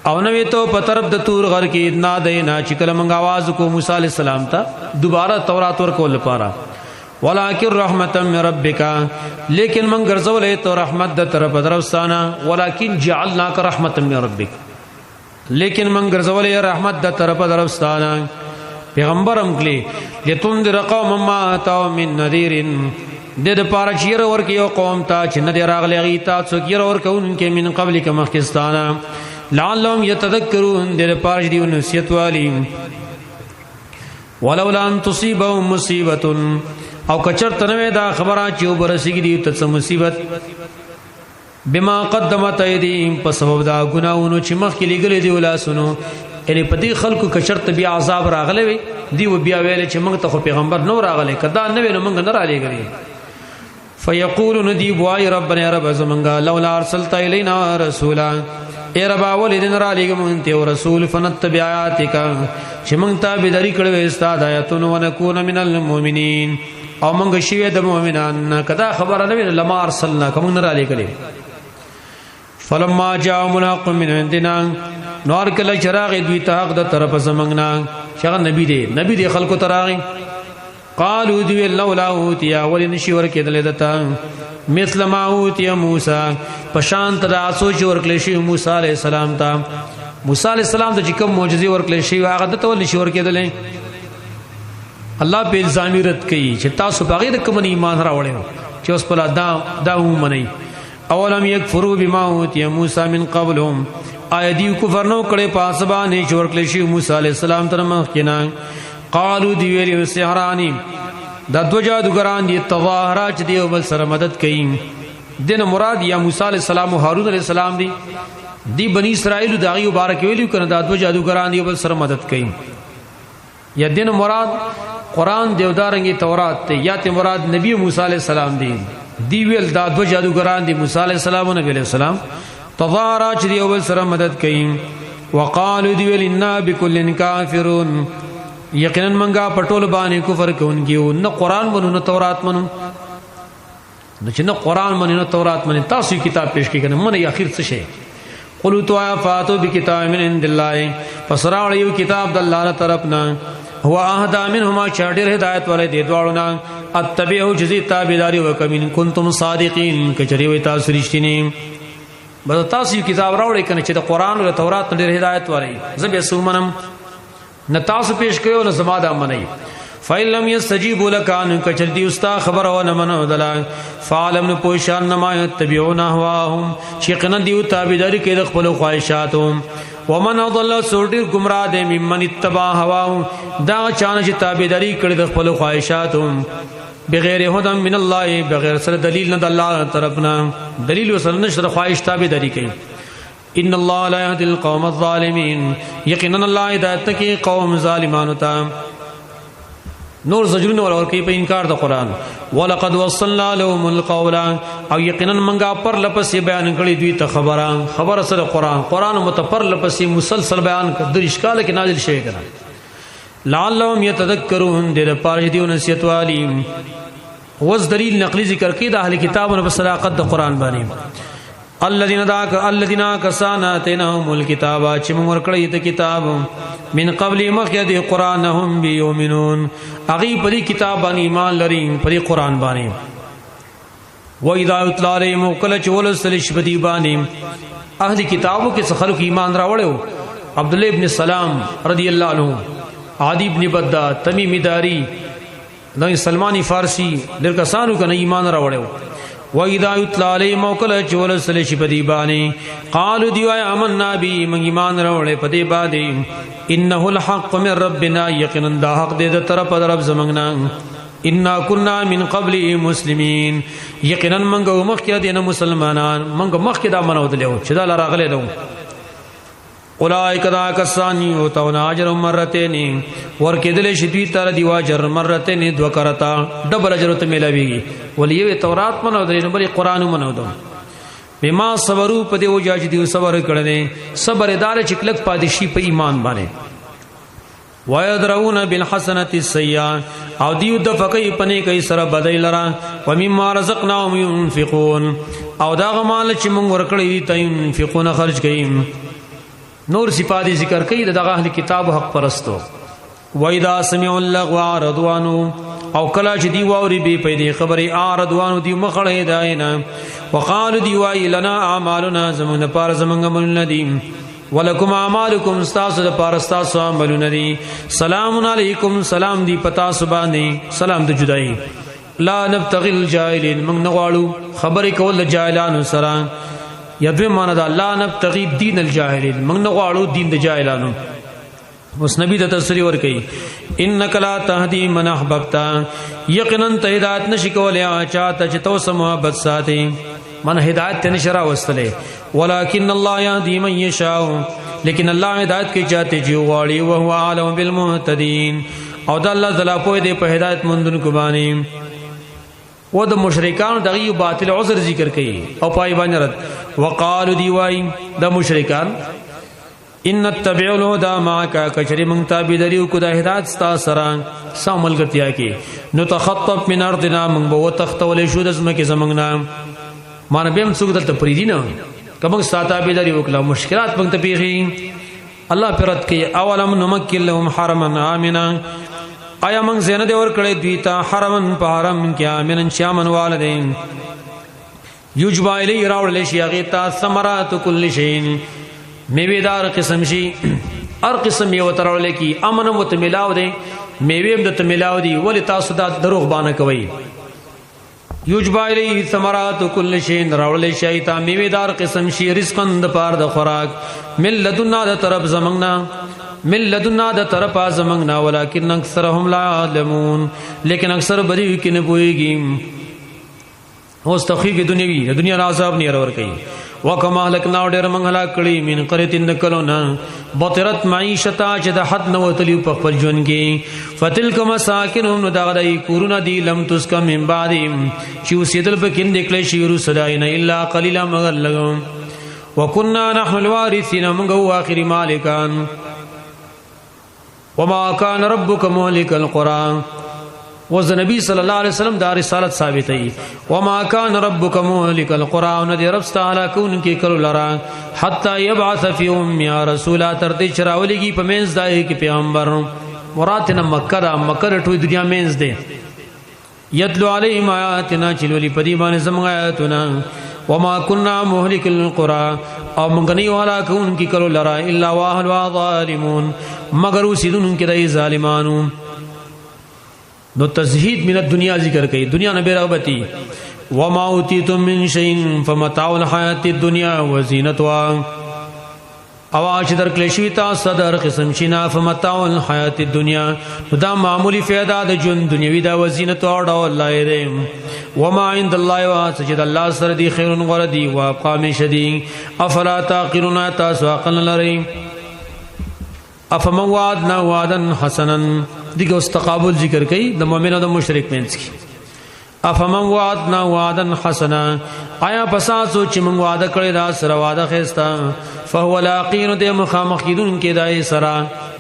او نوې ته په طرف د تور غر کې، نا دینا، چې کله مونږ आवाज کو موسی علی السلام ته دوباره تورات ورکول لپاره. ولکن رحمت من ربک، لیکن مونږ ګرځولې ته رحمت د طرف درستانه. ولکن جعلناک رحمت من ربک، لیکن من ګرځولې رحمت د طرف درستانه پیغمبرم کلی. لتنذر قوم ما اتوا من نذير، د دې لپاره چې ير ورکې یو قوم ته چې نه دی راغلی هغوی ته څوک ير ورکوونکی من قبلک مخکې لعلهم يتذکرون، د دې لپاره چې دوی نصیحت والي. ولولا ان تصيبهم مصیبت، او کچرته نه دا خبره چې وبرسیږي دی ته څه مصیبت، بما قدمت ایدیهم، په سبب دا ګناونو چې مخکې لګلې دی ولاسونو، یعنی په دې خلکو کچرته بیا عذاب راغلی وي، دی و بیا ویل چې موږ ته خو پیغمبر نو راغلی، کدا نه ویل موږ نه را لېږلی. فیقول ندی وای ربنا رب زمنګا لولا ارسلت الینا رسولا، ای رب اول دین را لېږ مونږ ته رسول، فنتبع آیاتک، چې مونږ ته به دری کړو استاد آیاتونو، ونکون من المؤمنین، او مونږ شوی د مؤمنان. کدا خبره نه ویل لما ارسلنا، کوم نه را لېږلې. فلما جاءهم الحق من عندنا، نور کله چراغ دوی ته حق د طرف زمنګ نه، چې نبی دی، نبی دی خلکو تراغي، قالو دی لولا اوتیا، ول نشي ورکېدل دتا مثل ما اوتی موسی، پشان ته د اسو چې ورکړل شي موسی علی السلام ته. موسی علی السلام ته چې کوم معجزې ورکړل شي هغه دته ول نشي ورکېدل. الله په الزامي رد کوي چې تاسو باغې د کوم ایمان راوړیو چې اوس په دا دا ومنئ. اولم یکفروا بما اوتی موسی من قبلهم، آیا دی کفر نو کړي پاسبانه چې ورکړل شي موسی علی السلام تر مخکینه؟ قالو دی ویلی سحرانی، دا دو جادوګران دي، تظاهرا، چې دی بل سره مدد کوي. دین مراد یا موسی علی السلام او هارون علی السلام دی. دی بنی اسرائیل داغي مبارک ویلو کنه، دا دو جادوګران دی بل سره مدد کوي. یا دین مراد قران دیو دارنګي تورات ته، یا ته مراد نبی موسی علی السلام دی. دی ویل دا دو جادوګران دی، موسی علی السلام او نبی علی السلام، تظاهرا، چې دی بل سره مدد کوي. وقالو دی ویل انا بكل کافرون، یقینا منګه پټول باندې کفر کوونکیو، نه قران منو نه تورات منو. نو چې نه قران منو نه تورات منو، تاسو کتاب پیش کړئ کنه منه، اخر څه شي؟ قلو تو فاتو بکتاب من عند الله، پس راوړ یو کتاب د الله تر طرف نه، هو اهدا منهما، چا ډیر هدایت ولې دی دواړو نه، اتبعو، جزی تابعداري وکمن کنتم صادقین، کچری وي تاسو رښتینی. بس تاسو یو کتاب راوړی کنه چې د قران او تورات ډیر هدایت ولې، زه به سومنم نه تاسو پیش کړو نه زما دا منئ. فإن لم يستجيبوا لك، ان کچر دی استا خبر و نه منو دلا، فعلم، نو پوشان نما يتبعون اهواهم، چې قنن دیو تابعداري کوي د خپل خواهشاتو. ومن اضل، سورډیر گمراه دی، ممن اتبع هواه، دا چانه چې تابعداري کړي د خپل خواهشاتو، بغیر هدى من الله، بغیر سره دلیل نه د الله طرفنا، دلیل وسره نشره، خواهش تابعداري کوي. ان الله لا يهدي القوم الظالمين، یقینا الله هدایت کوي قوم ظالمانو ته. نور زجرونه ور کوي په انکار د قران. ولقد وصلنا لهم القول، او یقینا منګه پر لپسې بیان کړی دوی ته خبره، خبره سره قران، قران متپر لپسې مسلسل بیان کړ، درش کال کې نازل شوی کړه، لعلهم يتذكرون، د لپاره دی نصیحت والی. وز دلیل نقلی ذکر کې د اهل کتابونو په صداقت د قران باندې. الذين ذاك الذين کسان اتیناهم الكتاب، چې موږ ورکړی ته کتاب، من قبل، مخکې د قران، هم بيؤمنون، اغي په دې کتاب باندې ایمان لري، په دې قران باندې. و اذا يتلى عليهم، کله چې ولسل شپدی باندې، اهل کتابو کې څه خلک ایمان راوړیو، عبد الله ابن سلام رضی الله عنه، عادی ابن بدا، تمیم داری، نو سلمانی فارسی، ډېر کسانو کنه ایمان راوړیو. و اذا یتلا علیهم، کله چې ولسل شي په دی باندې، قالو دی وای آمنا بی، من ایمان راوړې په دی باندې، انه الحق من ربنا، یقینا دا حق دې د طرف رب زمنګ نه، انا كنا من قبل مسلمین، یقینا منګه مخکې دینه مسلمانان، منګه مخکې دا منو دلیو چې دا لراغله دو. اولائک، دا کسان، یوتون اجر مرتين، ورکیدل شي دوی تر دی واجر مرتين، دو کرتا، ډبل اجر ته ملاویږي. ولې یو تورات منو درې نو بلې قران منو دو. بما صبرو، په دې وجه چې دیو صبر کړنې، صبر دار چې کلک پادشي په ایمان باندې. ويدرون بالحسنه السيئه، او دیو د فقې پنه کوي سره بدای لرا. ومما رزقناهم ينفقون، او دا غمال چې مونږ ورکړی دي ته، ينفقون، خرج کوي. نور صفات ذکر کوي دغه اهل کتاب حق پرستو. وَإِذَا سَمِعُوا اللَّغْوَ أَعْرَضُوا عَنْهُ، او کلا چې دی واوري بے پیدې خبرې، اعرضوا، دی مخړې داینا، وقالو، دی وای، لنا اعمالنا، زمونږ لپاره زمونږ عملونه دي، ولکم اعمالکم، استاسو د پاره استاسو عملونه دي، سلام علیکم، سلام دی پتا سبانی، سلام د جدائی. لا نبتغي الجاهلین، موږ نه غواړو خبرې کول د جاهلانو سره. یا دوی معنا دا، لا نبتغي دین الجاهلین، موږ نه غواړو دین د جاهلانو. اوس نبی ته تسلی ور کوي، انک لا تهدی من احببت، یقینا ته هدایت نشي کولای چاته چې تو محبت ساتي، من هدایت ته نشرا وستلې. ولکن الله يهدي من يشاء، لیکن الله هدایت کوي چاته چې غواړي. او هو عالم بالمهتدين، او د الله تعالی په دې په هدایت مندونکو باندې. و د مشرکان دغه یو باطل عذر ذکر کړي او پای باندې رد. وقالو، دی وای د مشرکان، ان تبع الهدى معك، کچری مونږ تابعداري کو د هدایت ستا سره سم ملګرتیا کې، نو تخطف من ارضنا، مونږ به وتختول شو د زمکه زمونږ نه. مان به هم څوک دلته پریدي نه، کوم ستا تابعداري وکړه مشکلات مونږ ته پیږي. الله پرد کې، اولم نمکن لهم حرما امنا، آیا موږ زینه دی ور کړې دوی ته حرمن په حرم کې امنن شامن والدین، یجبا الی راوړل شي هغه ته ثمرات کل شیء، میوه قسم شي، هر قسم میوه تراول کی، امن متملاو دی، میوه هم د تملاو دی، ولی تاسو دا دروغ باندې کوي؟ یجبا الیه ثمرات کل شیء، راول شي تا میوه دار قسم شي، رزقا د پار د خوراک، من لدنا د طرف زمنګنا، من لدنا د طرف زمنګنا، ولکن اکثرهم لا يعلمون، لیکن اکثر بری کې نه پويږي. اوس تخفیف دنیوي، د دنیا عذاب نه ور کوي. وکما هلکنا، ډېر موږ هلاک کړي، من قرية نکلونا، بطرت معیشتا، چې د حد نو وتلی په خپل ژوند کې، فتلک مساکنهم، نو دغه دای کورونه دی، لم تسکن من بعدهم، چې اوسېدل په کې نکړې شي رسداین، الا قليلا، مگر لګم. وکنا نحن الوارثین، موږ اخري مالکان. وما كان ربك مهلك القرى، وز نبی صلی الله علیه وسلم دا رسالت ثابتې. وما كان ربك مهلك القرى، ان دې رب تعالی کون کې کلو لرا، حتا يبعث في امها رسولا، تر دې چراولېږي په مینځ دای کې پیغمبر. مراد نه مکه دا، مکه ټول دنیا مینځ دی. یتلو علیهم آیاتنا، چلولی پدی باندې زموږ آیاتونه. وما كنا مهلك القرى، او موږ نه یو هلاکون کی کلو لرا، الا واهل ظالمون، مگر اوسیدون کې دای ظالمانو. نو تزهید من الدنیا ذکر کړي، دنیا نه بیرغبتی. وما اوتیتم من شیء فمتاع الحیات الدنیا وزینتها، او چې درکړې شوی تاسو د هر قسم شینا، فمتاع الحیات الدنیا، دا معمولی فایده د ژوند دنیوي دا، وزینت او ډول لای دی. وما عند الله، واسجد الله سره دی، خیر غره دی او قام شدی. افلا تعقلون، تاسو عقل لرئ؟ افمن وعدنا وعدا حسنا، دغه اوس تقابل ذکر کړي د مؤمن او د مشرک منځ کې. افمن وعدنا وعدا حسنا، آیا پساسو چې موږ وعده کړی دا سره وعده خستا، فهو لاقین، د مخامخ کیدون کې دای سره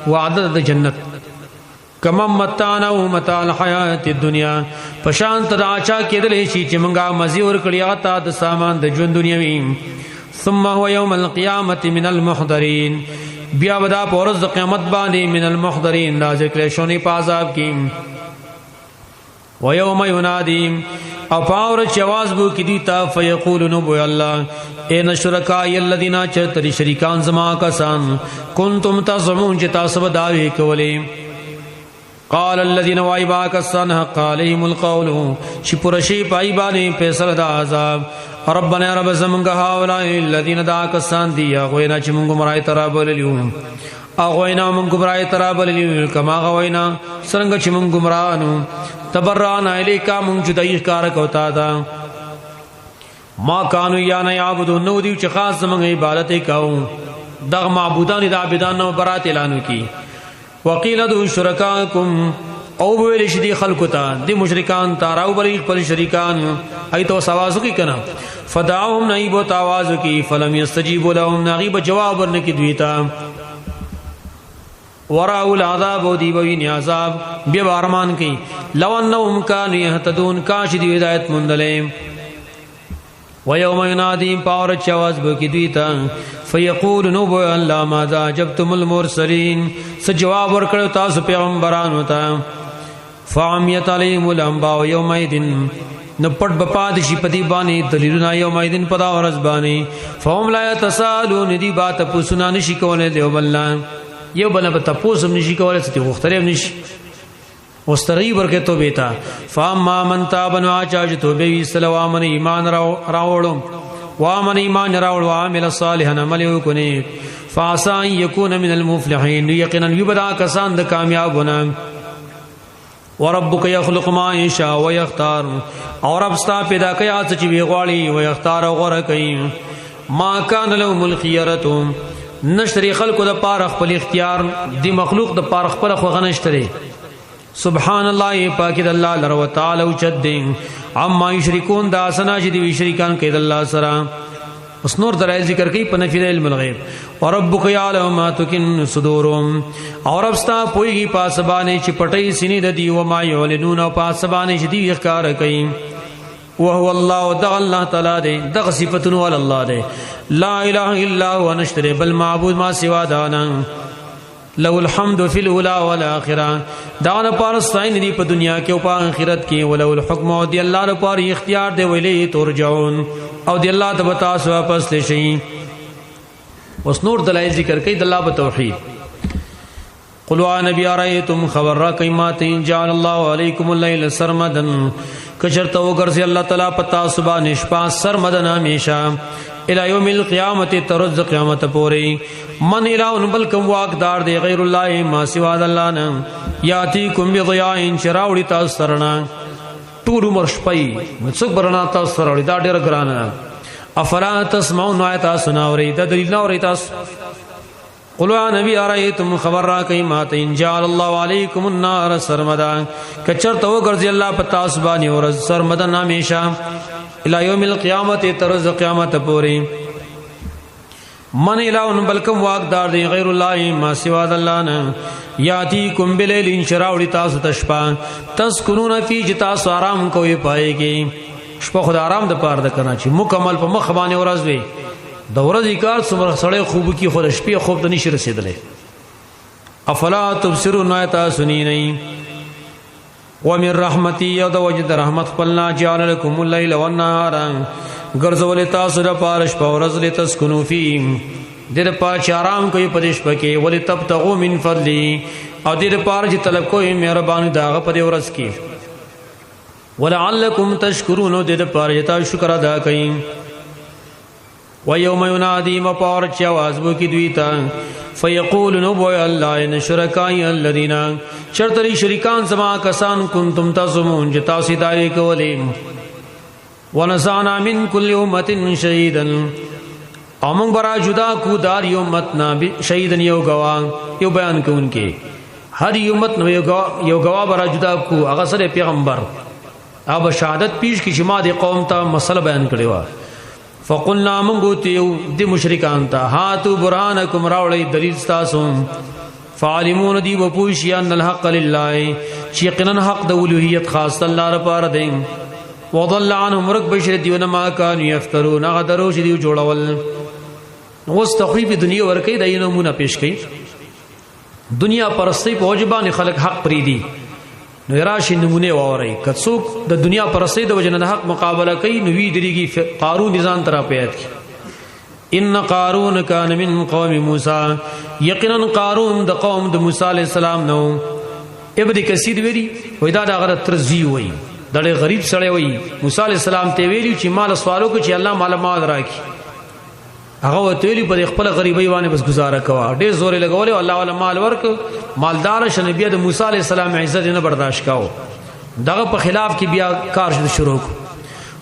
وعده د جنت، کما متانا و متاع الحیات الدنیا، پشان تر اچا کېدل شي چې موږ مزي ور کړی تا د سامان د ژوند دنیوي، ثم هو یوم القیامت من المحضرین، بیا ودا پورز د قیامت باندې من المحضرین نازل کړي شونی په عذاب کې. ويوم يناديم، او پاور چې आवाज بو کې دي تا، فیقول، نو بو الله، ان شرکای الذین، چتری شریکان زما کسان، کنتم تزعمون، چې تاسو به داوی کولې. قال الذين وایبا کسان، حق عليهم القول، چې پرشي پای باندې فیصله د عذاب، ربنا، رب زمونږ، هؤلاء الذين، دا کسان دي هغه نه چې مونږ مرای ترا بولیو، هغه نه مونږ گمراه ترا بولیو، کما غوینا، څنګه چې مونږ گمراهانو، تبرانا الیکا، مونږ جدای کار کوتا دا، ما کانو یا نه یعبدو، نو دیو چې خاص زمونږ عبادت کاو، دغه معبودان د عابدان نو برات اعلانو کی. وقیل ادعوا شرکاکم، او ویل شي دي خلکو ته، دی مشرکان ته، راو بلی خپل شریکان، ایته سواز کی کنه. فدعوهم، نایب تاواز کی، فلم یستجیبوا لهم، نغیب جواب ورنکی دوی ته. وراو العذاب، او دی ویني عذاب، بیا ارمان کی، لو انهم كانوا يهتدون، کاش دی هدایت مندلې. ويوم يناديهم، پاور چې आवाज به کی دوی ته، فیقول، نو بو الله، ماذا جبتم المرسلین، څه جواب ورکړ تاسو پیغمبرانو ته؟ فعمیت علیهم الانباء یومئذ، نو پټ بپاد شي پدی باندې دلیلونه، یومئذ، پدا ورځ باندې، فهم لا یتسالون، دی با تپوسونه نشي کولای، دیو بل یو بل په تپوسم نشي کولای، څه غوښتلې نشي. اوس ترغیب ورکې توبه ته. فاما من تاب، نو چا چې توبه ویستله، وامن ایمان راوړو، وامن ایمان راوړو، عامل صالحا عمل وکړي، فعسى ان يكون من المفلحين، یقینا یبدا کسان د کامیابونه. وربک یخلق ما یشاء ويختار، او رب ستا پیدا کوي هغه چې وی غواړي، ويختار او غوړه کوي. ما کان لهم الخيرته، نشتري خلکو د پاره خپل اختیار دی، مخلوق د پاره خپل خوغه نشتري. سبحان الله، پاک د الله لره تعالی او چد دی عما یشرکون، دا سنا چې دی شریکان کوي د الله سره. اوس نور دلایل ذکر کوي په نفي د علم الغیب. وربک یعلم ما تکن صدورهم، او رب ستا پویږي پاسبانه چې پټي سینې د دی، و ما یعلنون، او پاسبانه چې دی ښکار کوي. وهو الله، دغ الله تعالی دی، دغه صفاتونو ول الله دی. لا اله الا هو، نشتره بل معبود ما سوا دانا. لو الحمد فی الاولى والآخرہ، دا نه پارستاین دی په دنیا کې او په آخرت کې. ولو الحکم، او دی الله لپاره اختیار دی. ویلی ترجعون، او دی الله ته تاسو واپس شي. اوس نور دلایل ذکر کوي د الله په توحید. قلوا نبی ارایتم، خبر را کای ما ته، جعل الله علیکم الليل سرمدن، کچرته وګرځي الله تعالی پتا صبح نشپا سرمدن همیشه، الی یوم القیامت، ترز قیامت پوری، من الہ بل کم واقدار دی غیر الله ما سوا د الله نه، یاتیکم بضیاء، چراوړي تاسو سرنا. ټول عمر شپي څوک برنا تاسو سره وړي؟ دا ډېر ګرانه. افلا تسمعون، آیات سناوري دا دلیل نه اوري تاسو؟ قلوا نبی ارایتم، خبر را کئ ما ته، ان جعل الله علیکم النار سرمدا، کچر تو ګرځي الله پتا سبانی اور سرمدا همیشه، الی یوم القیامت، ترز قیامت پوری، من الہ بلکم واقدار دی غیر الله ما سوا د الله نه، یاتیکم بلیل، شراوړي تاسو تشپا، تسکنون فی، جتا آرام کوي پایږي. شپه خدای آرام د پاره د کنه چې مکمل په مخ باندې ورځ وي، د ورځې کار څومره سړی خوب کی، خو د شپې خوب ته نشي رسیدلی. افلا تبصرون، تاسو نه. ومن رحمتي، او د وجد رحمت خپلنا، جعل لكم الليل والنهار، ګرځول تاسو د پاره شپه ورځ، لتسكنوا فيه، د دې لپاره چې آرام کوي په دې شپه کې، ولې تبتغوا من فضلی، او د دې لپاره چې طلب کوي مهرباني داغه په دې ورځ کې، ولعلکم تشکرون، د دې لپاره چې تاسو شکر ادا کړئ. و یوم ینادی، مپار چې आवाज وکي دوی ته، فیقول، نو بو الله ان شرکای الذین، چرتری شریکان زما کسان، کنتم تزمون، چې تاسو دای کولې. ونزعنا من کل امه شهیدا، او موږ برا جدا کو دار یو امت نا شهیدن، یو گوا، یو بیان کوونکې. هر یو امت نو یو گوا، یو گوا برا جدا کو، هغه سره پیغمبر هغه شهادت پیش کی چې ما د قوم ته مسله بیان کړی و. فقلنا، موږ تیو د مشرکان ته، هاتو برهانکم، راوړی دلیل تاسو. فعالمون، دی وپوشی، ان الحق لله، چې یقینا حق د اولوہیت خاص الله لپاره دی. وضل عنهم، رک بشر دیونه، ما کانوا یفترون، هغه درو چې دیو جوړول. اوس تخویف دنیا ورکی، د نمونه پیش کړي. دنیا پرستی په وجبان خلق حق پری دی، نو راشي نمونه ووري. که څوک د دنیا پرستی د وجنه د حق مقابله کوي، نو وی دريږي. قارون ځان تر پیاد کی. ان قارون کان من قوم موسی، یقینا قارون د قوم د موسی علی السلام نو. ابن کثیر ویلی وای دا دغه ترزی وای، د ډېر غریب سړی وای. موسی علی السلام ته ویلی چې مال سوالو کې چې الله مال مال راکي، هغه وته ویلی پر خپل غریبۍ باندې بس گزاره کوا. ډېر زور لګولې، الله ولا مال ورک، مالدار شنه. بیا د موسی علی السلام عزت نه برداشت کاو، دغه په خلاف کې بیا کار شروع کو.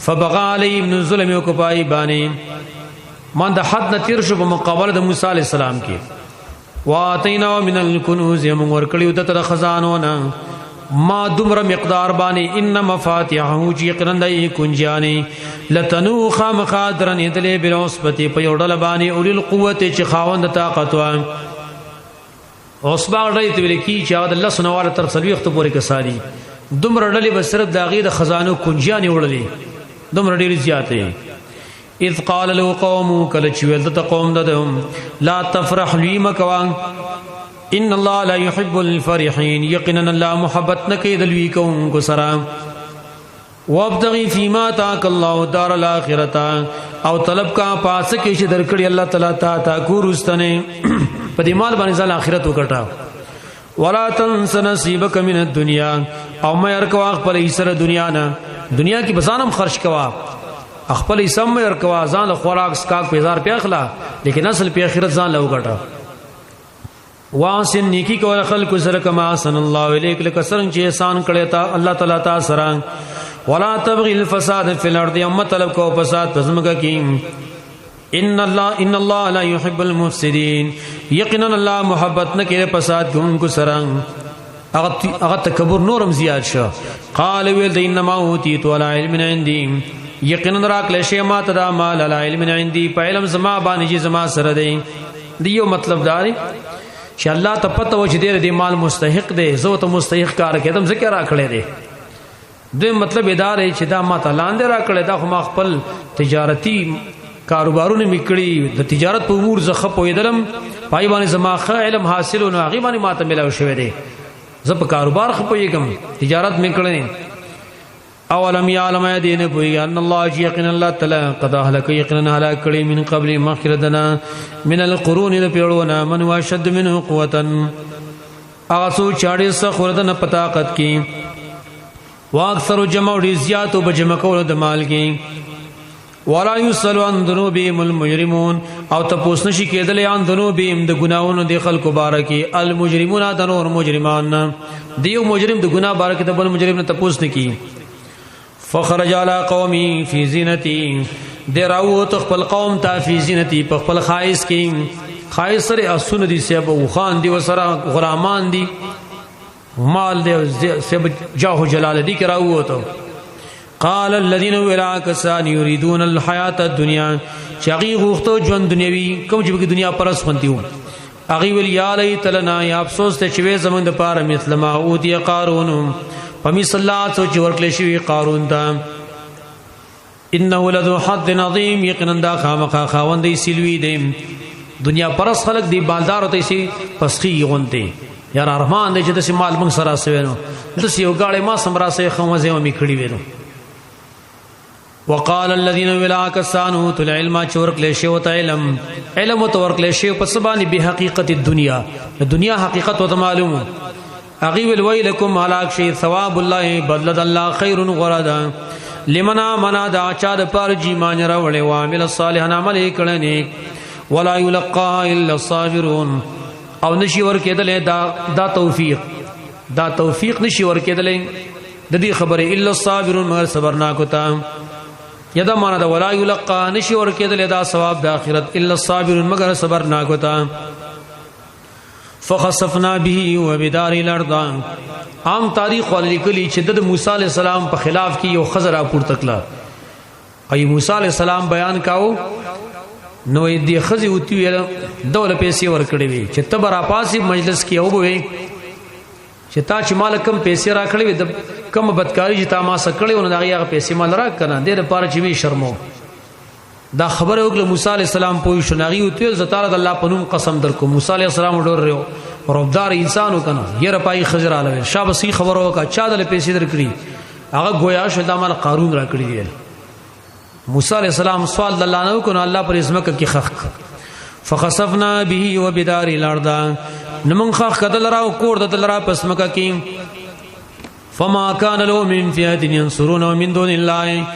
فبغى علی ابن ظلم کو پای باندې مان د حد نه تیر شو په مقابله د موسی علی السلام کې. واتینا من الکنوز، موږ ورکړیو د تر خزانو نه ما دومره مقدار باندې، ان مفاتيحه، چې یقینا دای کنجانی، لتنو، خامخا درنې دلې، بالعصبتی، په یو ډله باندې، اولی القوت، چې خاوند طاقت و. عصبه ډلې ته ویل کی چې هغه د لس نواله تر څلوېښتو پورې کسان دي. دومره ډلې به صرف د هغې د خزانو کنجیانې وړلې، دومره ډېرې زیاتې. اذ قال له قوم، کله چې ویل ته قوم ددهم، لا تفرح، لوی مکوا، ان الله لا يحب الفرحين، یقینا الله محبت نه کوي د لوی کوونکو سره. وابتغي فيما تاک الله دار الاخرته، او طلب کا پاس کې چې درکړي الله تعالی تا تا کورستنه، په دې مال باندې ځان اخرت وکټا. ولا تنس نصیبک من الدنیا، او مې ورکوا خپل حصہ دنیا نه، دنیا کې بزانم خرج کوا، خپل حصہ مې ورکوا، ځان له خوراک سکاک په هزار پیاخلا، لیکن اصل په اخرت ځان له وګټه. واسن نیکی کول خلق سره، کما سن الله الیک، لکه څنګه چې احسان کړی تا الله تعالی تا سره. ولا تبغي الفساد فی الارض، ام طلب کو فساد پزمکه کې. ان الله لا يحب المفسدين، یقینا الله محبت نه کوي فساد کوونکو سره. هغه تکبر نورم زیات شو. قال ویل د انما اوتیت ولا علم عندي، یقینا راکل شی ما ته دا مال، علی علم عندي، په علم زما باندې چې زما سره دی. دی یو مطلب دار چې الله ته پته و چې دې مال مستحق دی، زه ته مستحق کار کېدم ذکر را کړی دی. دوی مطلب ادارې چې دا ما ته لاندې را کړی، دا خو ما خپل تجارتي کاروبارونه میکړي، د تجارت په امور زه خپویدلم، پای باندې زما ښه علم حاصل نو هغه باندې ما ته ملاو شوی دی، زه په کاروبار خپویږم، تجارت میکړی. اولم یعلم دین پوی ان الله یقینا الله تعالی قد اهلک، یقینا هلاک کړي، من قبل مخردنا من القرون د پیړونه، من واشد منه قوتا، هغه څو چاړي سخوردن په طاقت کې، واکثر جمع ډیر زیات او بجمع کول د مال کې. ولا یسلو عن ذنوبهم المجرمون، او تپوس نشي کېدلی عن ذنوبهم د ګناونو د خلکو باره کې، المجرمون د نور مجرمان. دیو مجرم د ګناه باره کې د بل مجرم نه تپوس نه کی. فخرج على قومي في زينتي، د راوت خپل قوم ته، في زينتي په خپل خایس کې، خایس سره اسونه دي، سیب وخان دي، وسره غلامان دي، مال دی، سیب جاه جلال دي کې راوته. قال الذين ولا کسان يريدون الحیات الدنيا، چاغي غوښتو ژوند دنیوي، کوم چې په دنیا پرس خوندیو، اغي ول یا لیت لنا، یا افسوس ته چې زمونږ د پاره، مثل ما اوتی قارون، پمیس الله څو چې ورکلې شوی قارون ته. انه لذو حظ عظیم، یقینا دا خامخا خاوند دی سلوی دی. دنیا پرس خلق دی بالدار ته سي پسخي غونته، یار ارمان دی چې د مال موږ سره سوي، نو د یو گاړې ما سمرا سه خمزه می کړی وینو. وقال الذين ولا کسانو تل علم، چورک له شی وت علم، علم تو ورک له شی په سبانی به حقیقت الدنیا، د دنیا حقیقت وته معلوم، اغي ویل ویلکم هلاک شی، ثواب الله بدل الله خیر غردا، لمن منا دا چا د پر جی مان راوړې، وعمل صالحا عمل کړنی، ولا یلقى الا الصابرون، او نشي ور کېدلې دا توفیق نشي ور کېدلې د دې خبره، الا الصابرون مگر صبرناک تا. یدا معنا دا ولا یلقى نشي ور کېدلې دا ثواب د اخرت، الا الصابرون مگر صبرناک تا. فخسفنا به وبدار الارض. عام تاریخ والے لیکلی چې د موسی علی السلام په خلاف کې یو خزر پورته کړه، ای موسی علی السلام بیان کاو، نو دې خزي وتی ویل دوله پیسې ورکړې وي چې تبر اپاسي مجلس کې او وي چې تا چې مال کم پیسې راکړې وي، د کم بدکاری چې تا ما سکړې ونه، هغه پیسې مال را کنه دې لپاره چې وی شرمو. دا خبره وکړه، موسی علی السلام پوه شو، ناغي او تل زتاره د الله په نوم قسم درکو. موسی علی السلام ډور ریو ربدار انسان وکنه، یره پای خزر عالم شابه سی خبره وکا، چا د پیسې درکړي؟ هغه گویا شو دا مال قارون را کړی دی. موسی علی السلام سوال د الله نه وکړ، الله پر ازمکه کې خخ، فخسفنا به وبدار الارض، نمون خخ کدل را او کور دل را پسمکه کې. فما كان له من فئه ينصرون من دون الله،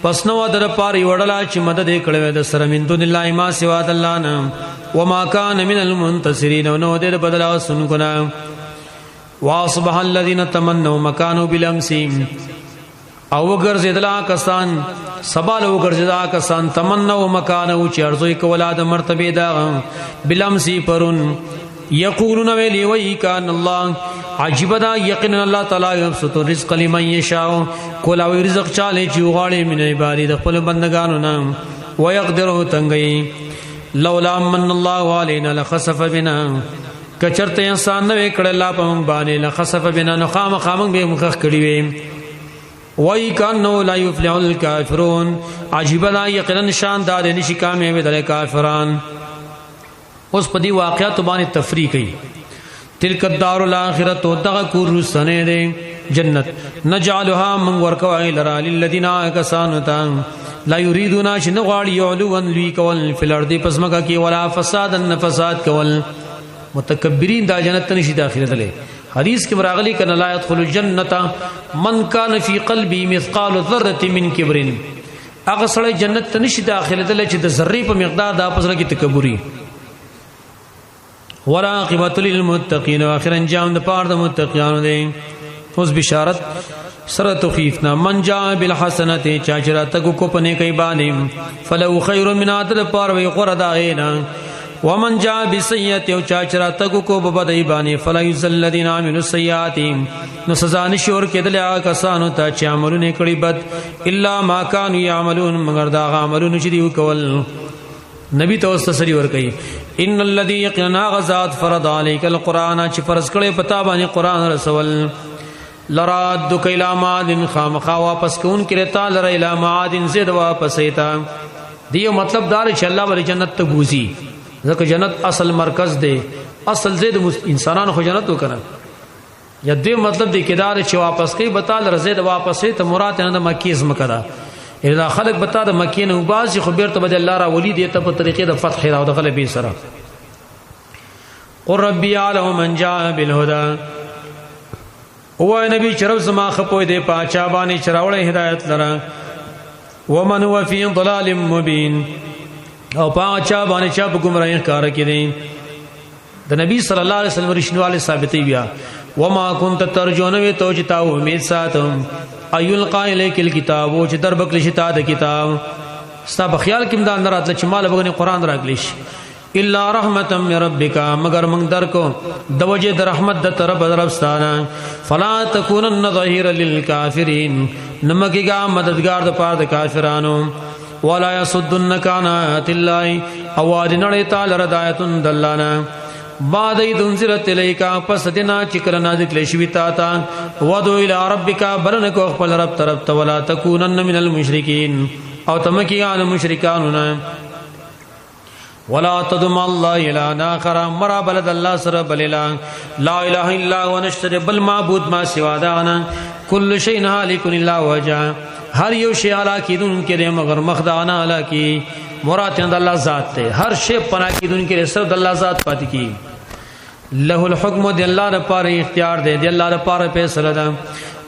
پس نو در پاری وړلا چې مدد کړي د سره، من دون الله ما سوا د الله نه، وما كان من المنتصرين نو دې بدلا سن کنا. واصبح الذين تمنوا مكانوا بالامس، او ګرځیدلا کسان سبا له ګرځیدا کسان، تمنوا مکانه چې ارزوی کولا د مرتبه دا، بالامس پرون، یقولون ویلی وی کان الله، عجیب دا یقینا الله تعالی یبسط الرزق لمن یشاء، کولا وی رزق چاله چې غواړي، من عبادی د خپل بندگانو نه، ويقدر تنگي، لولا من الله علينا لخسف بنا، کچرته انسان نه وکړ الله په مونږ باندې، لخسف بنا نو خامخا مونږ به مخ کړی وي. وای کانو لا یفلح الکافرون، عجیب دا یقینا شان دا نشي کامیاب دل کافران. اوس په دې واقعاتو باندې تفریح کوي. تلک الدار الاخرته، دغه کور رسنه دی جنت، نجعلها من ورکوای لرا، للذین کسانو ته، لا یریدون چې نه غواړي، علوا لوی کول، فی الارض پسمکه کې، ولا فسادا فساد کول. متکبرین دا جنت ته نشي داخله دلې. حدیث کې راغلی کنه، لا يدخل الجنه من كان في قلبي مثقال ذره من کبر. هغه سړی جنت ته نشي داخله دلې چې د ذرې په مقدار د پزړه کې تکبوري. وراقبت للمتقین، واخر انجام د پاره د متقینانو دی. اوس بشارت سره تخفیف نه، من جاء بالحسنه، چا چې راتګ کو پنه کوي باندې، فلو خیر من عدل پار وی غره دا غینا. ومن جاء بسیئه، او چا چې راتګ کو بدای باندې، فلا یذل الذین عملوا السیئات، نو سزا نشور کېدل هغه کسانو ته چې عملونه کړی بد، الا ما كانوا يعملون، مگر دا عملونه چې دی وکول. نبی ته اوس تسلی ور کوي، ان الذي يقنا غزاد فرض عليك القران، چې فرض کړي پتا باندې قران رسول، لراد الی معاد، خامخا واپس کون کړي تا لره، الی معاد، زید واپس ایتا. دیو مطلب دار چې الله ول جنت ته بوزي، ځکه جنت اصل مرکز دی، اصل زید انسانانو خو جنت وکړه. یا دوی مطلب دی کدار چې واپس کوي بتال رزید واپس ته، مراد نه د مکی زمکه ده. اذا خلق بتا د مکی نه وباسي، خو بیرته به الله را ولي دی ته په طریقې د فتح او د غلبې سره. قل ربي اعلم من جاء بالهدى، او نبی چرب زما خپوی دی پاچا باندې چراوړې هدایت لره، ومن هو فی ضلال مبین، او پاچا باندې چا په گمراهی کار کړي. د نبی صلی الله علیه وسلم رښتینواله ثابتې بیا، وما كنت ترجو، نو ته چې تا امید ساتم، ايلقا اليك الكتاب، چې در بکلی شي تا د کتاب. ستا په خیال کې دا نه راتله چې مال بغنی قران راغلی شي، الا رحمتا من ربک، مگر موږ درکو د وجه د رحمت د طرف درفستانه. فلا تکونن ظهیر للکافرین، نمکیګه مددگار د پاره د کافرانو. ولا يصدنك عن آيات الله، او نړی تعالی ردایتن دلانا، بعد اذ انزلت الیک، پس دینا چې کله نازل کړي شوی تا تا. ودو الی ربک، بلن کو خپل رب طرف ته، ولا تکونن من المشرکین، او تمکیان مشرکانو نه. ولا تدم الله الى اخر، مرا بلد الله سره بللا، لا اله الا هو، نشتر بل معبود ما سوا دانا، کل شیء هالک الا وجه، هر یو شی علا کیدون کې مگر مخدانا علا کی. مراد د الله ذات ته، هر شی پنا کیدون کې صرف د الله ذات پاتې کی. له الحكم، د الله لپاره اختیار دی، د الله لپاره فیصله ده.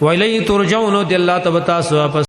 ویلی ترجعون، د الله ته تاسو واپس.